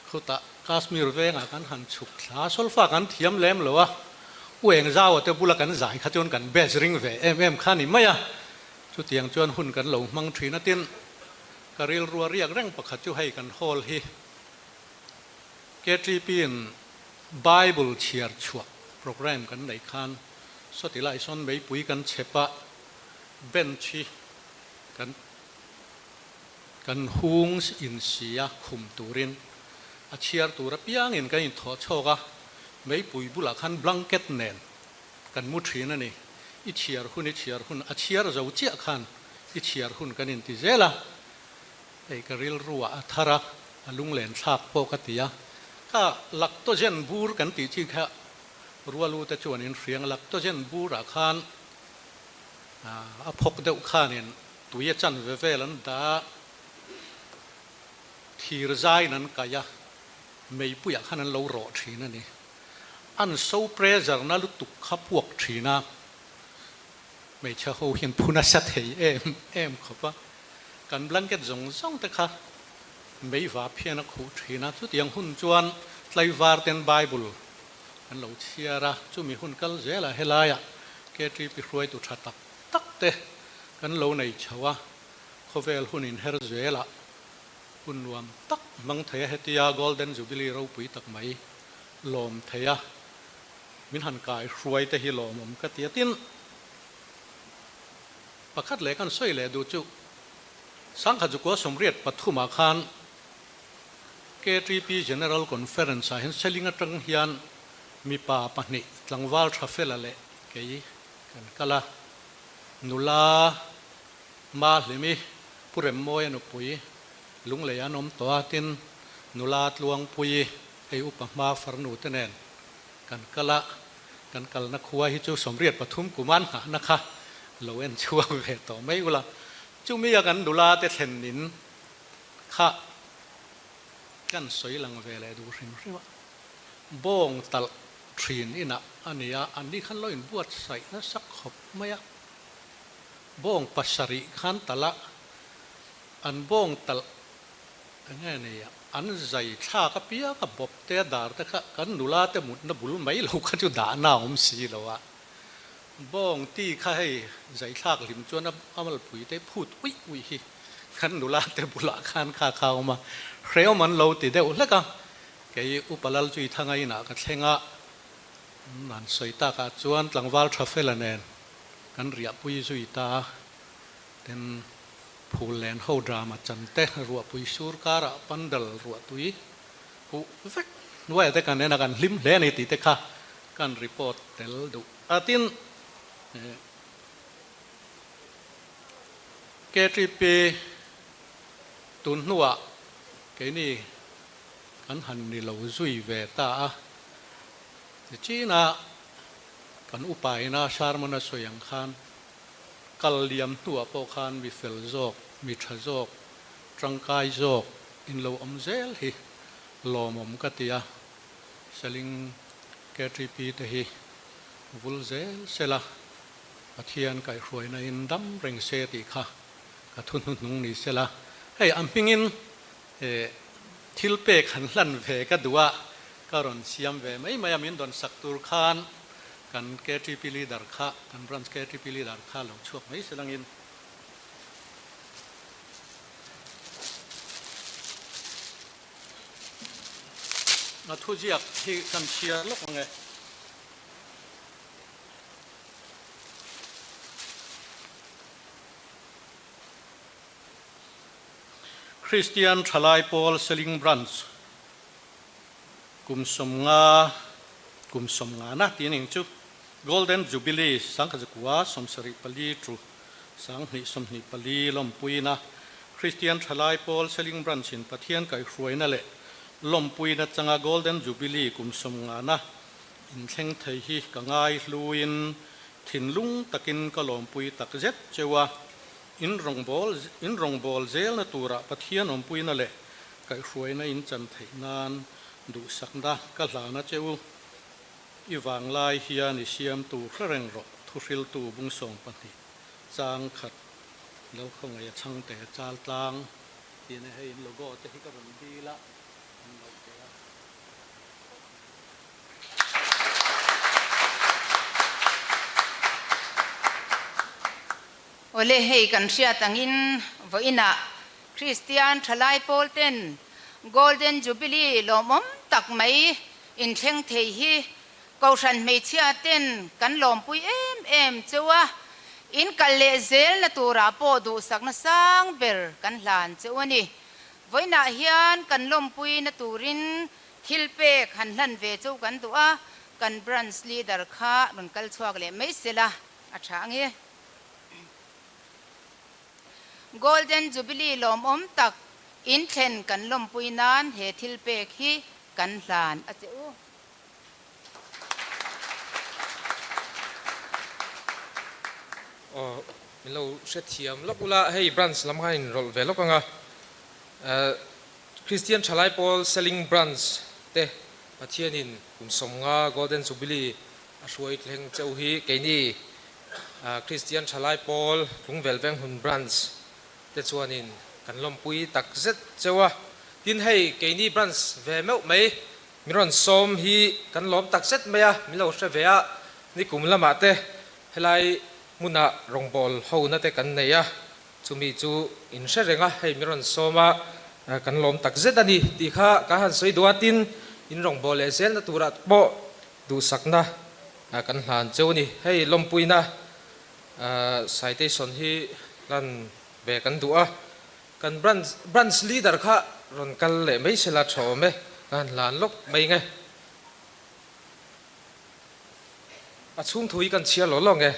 Speaker 10: khutah Kashmir vengah kan han chhuk thla a, solfa kan thiam lem lo a, U Engzaua te bula kan zai kha chuan kan bass ring ve em em kha a ni mai a, chutiang chuan hun kan lo hmang thin a, tin ka rilrua riak reng pakhat chu hei kan hall hi KTP-in Bible chhiar chhuah programme kan neih khan. Sawti lai sawn meipui kan chhep a, bench hi kan kan hung in si a khum turin a chhiar tur apiangin kan inthawh chhawk a, meipui bulah khan blanket nen kan mu thin a ni. I chhiar hun i chhiar hun a chhiar zo chiah khan i chhiar hun kan inti zel a, hei ka rilru ah a thar a, a lunglen thlak pawh ka ti a, kha lactogen bur kan tih chi kha rualu te chuan in hriang lactogen bur ah khan a phawk deuh khanin tui a chan ve vel an dah a, thir zaiin an kaih a, meipuiah khan an lo rawh thin a ni. An so pressure na lutuk kha puak thin a, hmeichhe ho hian phu nasa thei em em khawp a, kan blanket zawng zawng te kha mei vap hian a khuh thin a, chutiang hun chuan tlaivar ten Bible kan lo chhiar a, chumi hun kal zelah helaiah KTP hruaitu tha tak tak te kan lo nei chho a, khawvel hun inher zelah hun nuam tak hmang thei a, hetia Golden Jubilee ropui tak mai lawm thei a, min han kai hruai te hi lawmawm ka ti a, tin pakhat leh kan sawi leh duh chu Sangkhat Zukua 83 ah khan KTP General Conference ah hian Seling atang hian mipa pahnih tlangval tha fela leh kei kan kal a, nula Mahlimi Pu Remmawia nupui Lunglei an awm tawh a, tin nula Tluangpuii hei upa hma farnu te nen kan kal a, kan kalna khua hi chu 83 kum an nghahna kha lo en chhuak ve tawh mai ula, chumi a kan nula te thlen in kha kan sawi lang ve leh duh hrim hrim a, bawng talh thin inah a ni a, an ni khan lo inbuatsaih nasa khawp mai a, bawng pasarih khan talh a, an bawng talh eng nge ni a, an zai thlak apiang a bawp te a dar te kha kan nula te mutna bul mai lo kha chu dahna a awm si lo a, bawng ti kha hei zai thlak hlim chuan a malpui te phut uih uih hi kan nula te bulah khan kha kha a awm a, hrehawm an lo ti deuh hlek a, kei Upa Lalchuithanga inah ka thleng a, an sawi takah chuan tlangval tha fela nen kan riahpui zui ta a, Tin, phul len ho drama chan te, ruahpui sur karah pandal ruahtui huh vek hnuaiah te kan en a, kan hlim hle a ni tih te kha kan report tel duh a. Tin, KTP tun hnuah keini kan han ni lo zui ve ta a, nichina kan upaina sermon a sawi ang khan Kal liam hnuah pawh khan mi fel zawk, mi tha zawk, tangkai zawk in lo awm zel hi lawmawm ka ti a, Seling KTP te hi vul zel sela, Pathian kaihhruaina in dam reng se tih kha ka thu hnuhnung ni sela, hei a hmingin thil pek han hlan ve ka duh a, ka rawn siam ve mai mai a, min dawn sak tur khan Kan KTP leader kha, kan branch KTP leader kha lo chhuak mai se langin. A thuziak hi kan chhiar lawk ang e. Kristian Thalai Pawl Seling Branch Kum 50, kum 50 na tih ning chu Golden Jubilee 1924 tu 2024 lawmpuina Kristian Thalai Pawl Seling Branch in Pathian kaihhruaina leh lawmpuina changa Golden Jubilee kum 50 na inthleng thei hi ka ngai hluin thinlung takin ka lawmpui takzet cheu a, in rawngbâwl in rawngbâwl zelna turah Pathian awmpuina leh Kaihhruaina in chan theih nan duhsakna ka hlana che u. I vanglai hian i siamtu hre reng rawh, thuhriltu bung 12 chang khat lo khawngaih a chhangte chal tlang tih nia hei in logo te hi ka rawn dil a, an lo pe a.
Speaker 11: Awle hei kan hriat angin vawiinah Kristian thalai pawl ten Golden Jubilee lawmawm tak mai inthleng thei hi Kohhran hmeichhia ten kan lawmpui em em cheu a, in kal leh zelna turah pawh duhsakna sang ber kan hlan cheu a ni. Vawiinah hian kan lawmpuina turin thil pek han hlan ve cheu kan duh a, kan Branch Leader kha rawn kal chhuak leh mai sela a tha ange. Golden Jubilee lawmawm tak inthlen kan lawmpui nan he thil pek hi kan hlan a che u.
Speaker 12: Aw, min lo hrethiam lawk ula, hei branch lam khan in rawlh ve lawk ang a. Christian Thalai Pawl Seling Branch te Pathianin kum 50 Golden Jubilee a hruai thleng cheu hi keini Christian Thalai Pawl Tlungvel Venghmun Branch te chuanin kan lawmpui tak zet cheu a. Tin hei keini branch ve meuh mai Min rawn sawm hi kan lawm tak zet mai a, min lo hre ve a, nikum lamah te helai hmunah rawngbâwl hona te kan nei a, chumi chu in hre reng a, hei min rawn sawm a, kan lawm tak zet a ni tih kha ka han sawi duh a, tin in rawngbâwl leh zelna turah pawh duhsakna kan hlan cheu a ni. Hei lawmpuina citation hi hlan ve kan duh a. Kan branch branch leader kha rawn kal leh mai sela tha awm e, ka han hlan lawk mai nge. A chhung thu hi kan chhiar lo lo nge.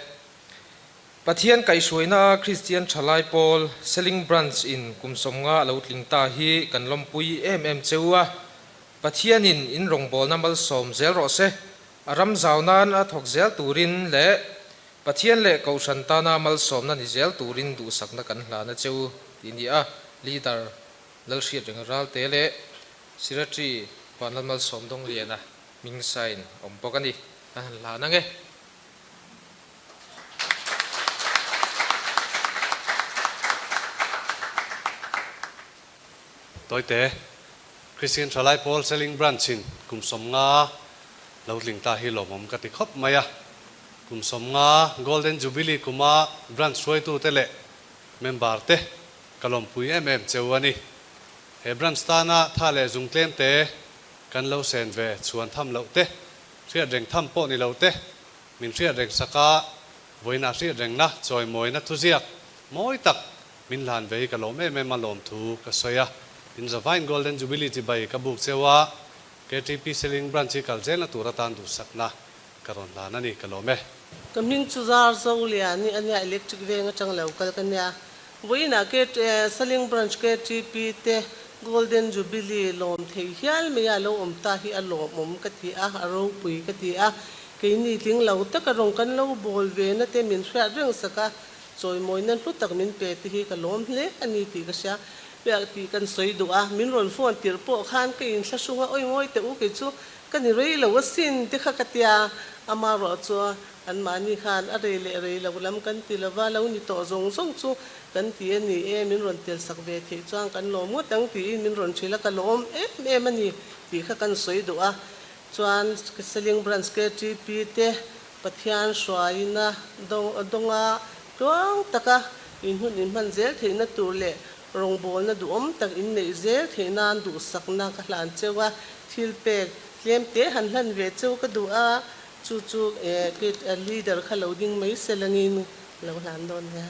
Speaker 12: Pathian kaihhruaina Kristian thalai pawl Seling Branch in kum 50 a lo tling ta hi kan lawmpui em em cheu a. Pathianin in rawngbawlna malsawm zel rawh se, a ram zau nan a thawk zel turin leh Pathian leh Kohhran tana malsawmna ni zel turin duhsakna kan hlan a cheu tih ni a, Leader Lalhriat Renga Ralte leh Secretary Vanlal Malsawm Dawngliana hming sign awm bawk a ni. Kan han hlan ang e.
Speaker 13: Tawite, Christian Thalai Pawl Seling Branch in kum 50 lo tling ta hi lawmawm ka ti khawp mai a. Kum 50 Golden Jubilee kuma branch hruaitute leh member te ka lawmpui em em cheu a ni. He branch tana tha leh zung tlem te kan lo sen ve chhuan tham loh te, hriat reng tham pawh ni lo te, min hriat reng saka vawiinah hriat rengna chawimawina thuziak mawi tak Min hlan ve hi ka lawm em em a lawmthu ka sawi a, in Zavine Golden Jubilee chibai ka buk cheu a, KTP Seling Branch hi kal zelna tur atan duhsakna ka rawn hlan a ni, ka lawm e.
Speaker 14: Ka hming chu Zar Zo Lian i a nia, Electric veng atang lo kal ka nia. Vawiinah Seling Branch KTP te Golden Jubilee lawm thei hial mai a lo awm ta hi a lawmawm ka ti a, a ropui ka ti a. Keini tling lo taka rawng kan lo bawl ve na te min hriat reng sak a, Chawimawina hlu tak min pe te hi ka lawm hle a ni tih ka hria. Piah tih kan sawi duh a, min rawn phone tirh pawh khan ka inthlahrung a, Awi ngawi teh u kei chu ka ni rei lo asin te kha ka tia. Ama ruah chu anmahni khan a rei leh rei lo lam kan ti lova, lo ni tawh zawng zawng chu kan ti a ni e, min rawn tel sak ve theih chuan kan lawm ngawt ang tiin min rawn hrilh a, ka lawm em em a ni tih kha kan sawi duh a. Chuan Seling Branch KTP te Pathian hruaina dawnga tluang taka inhun inhman zel theihna tur leh rawngbawlna duhawm tak inneih zel theih nan duhsakna ka hlan cheu a, thil pek tlem te han hlan ve cheu ka duh a, chu chu leader kha lo ding mai se langin lo hlan dawn nia.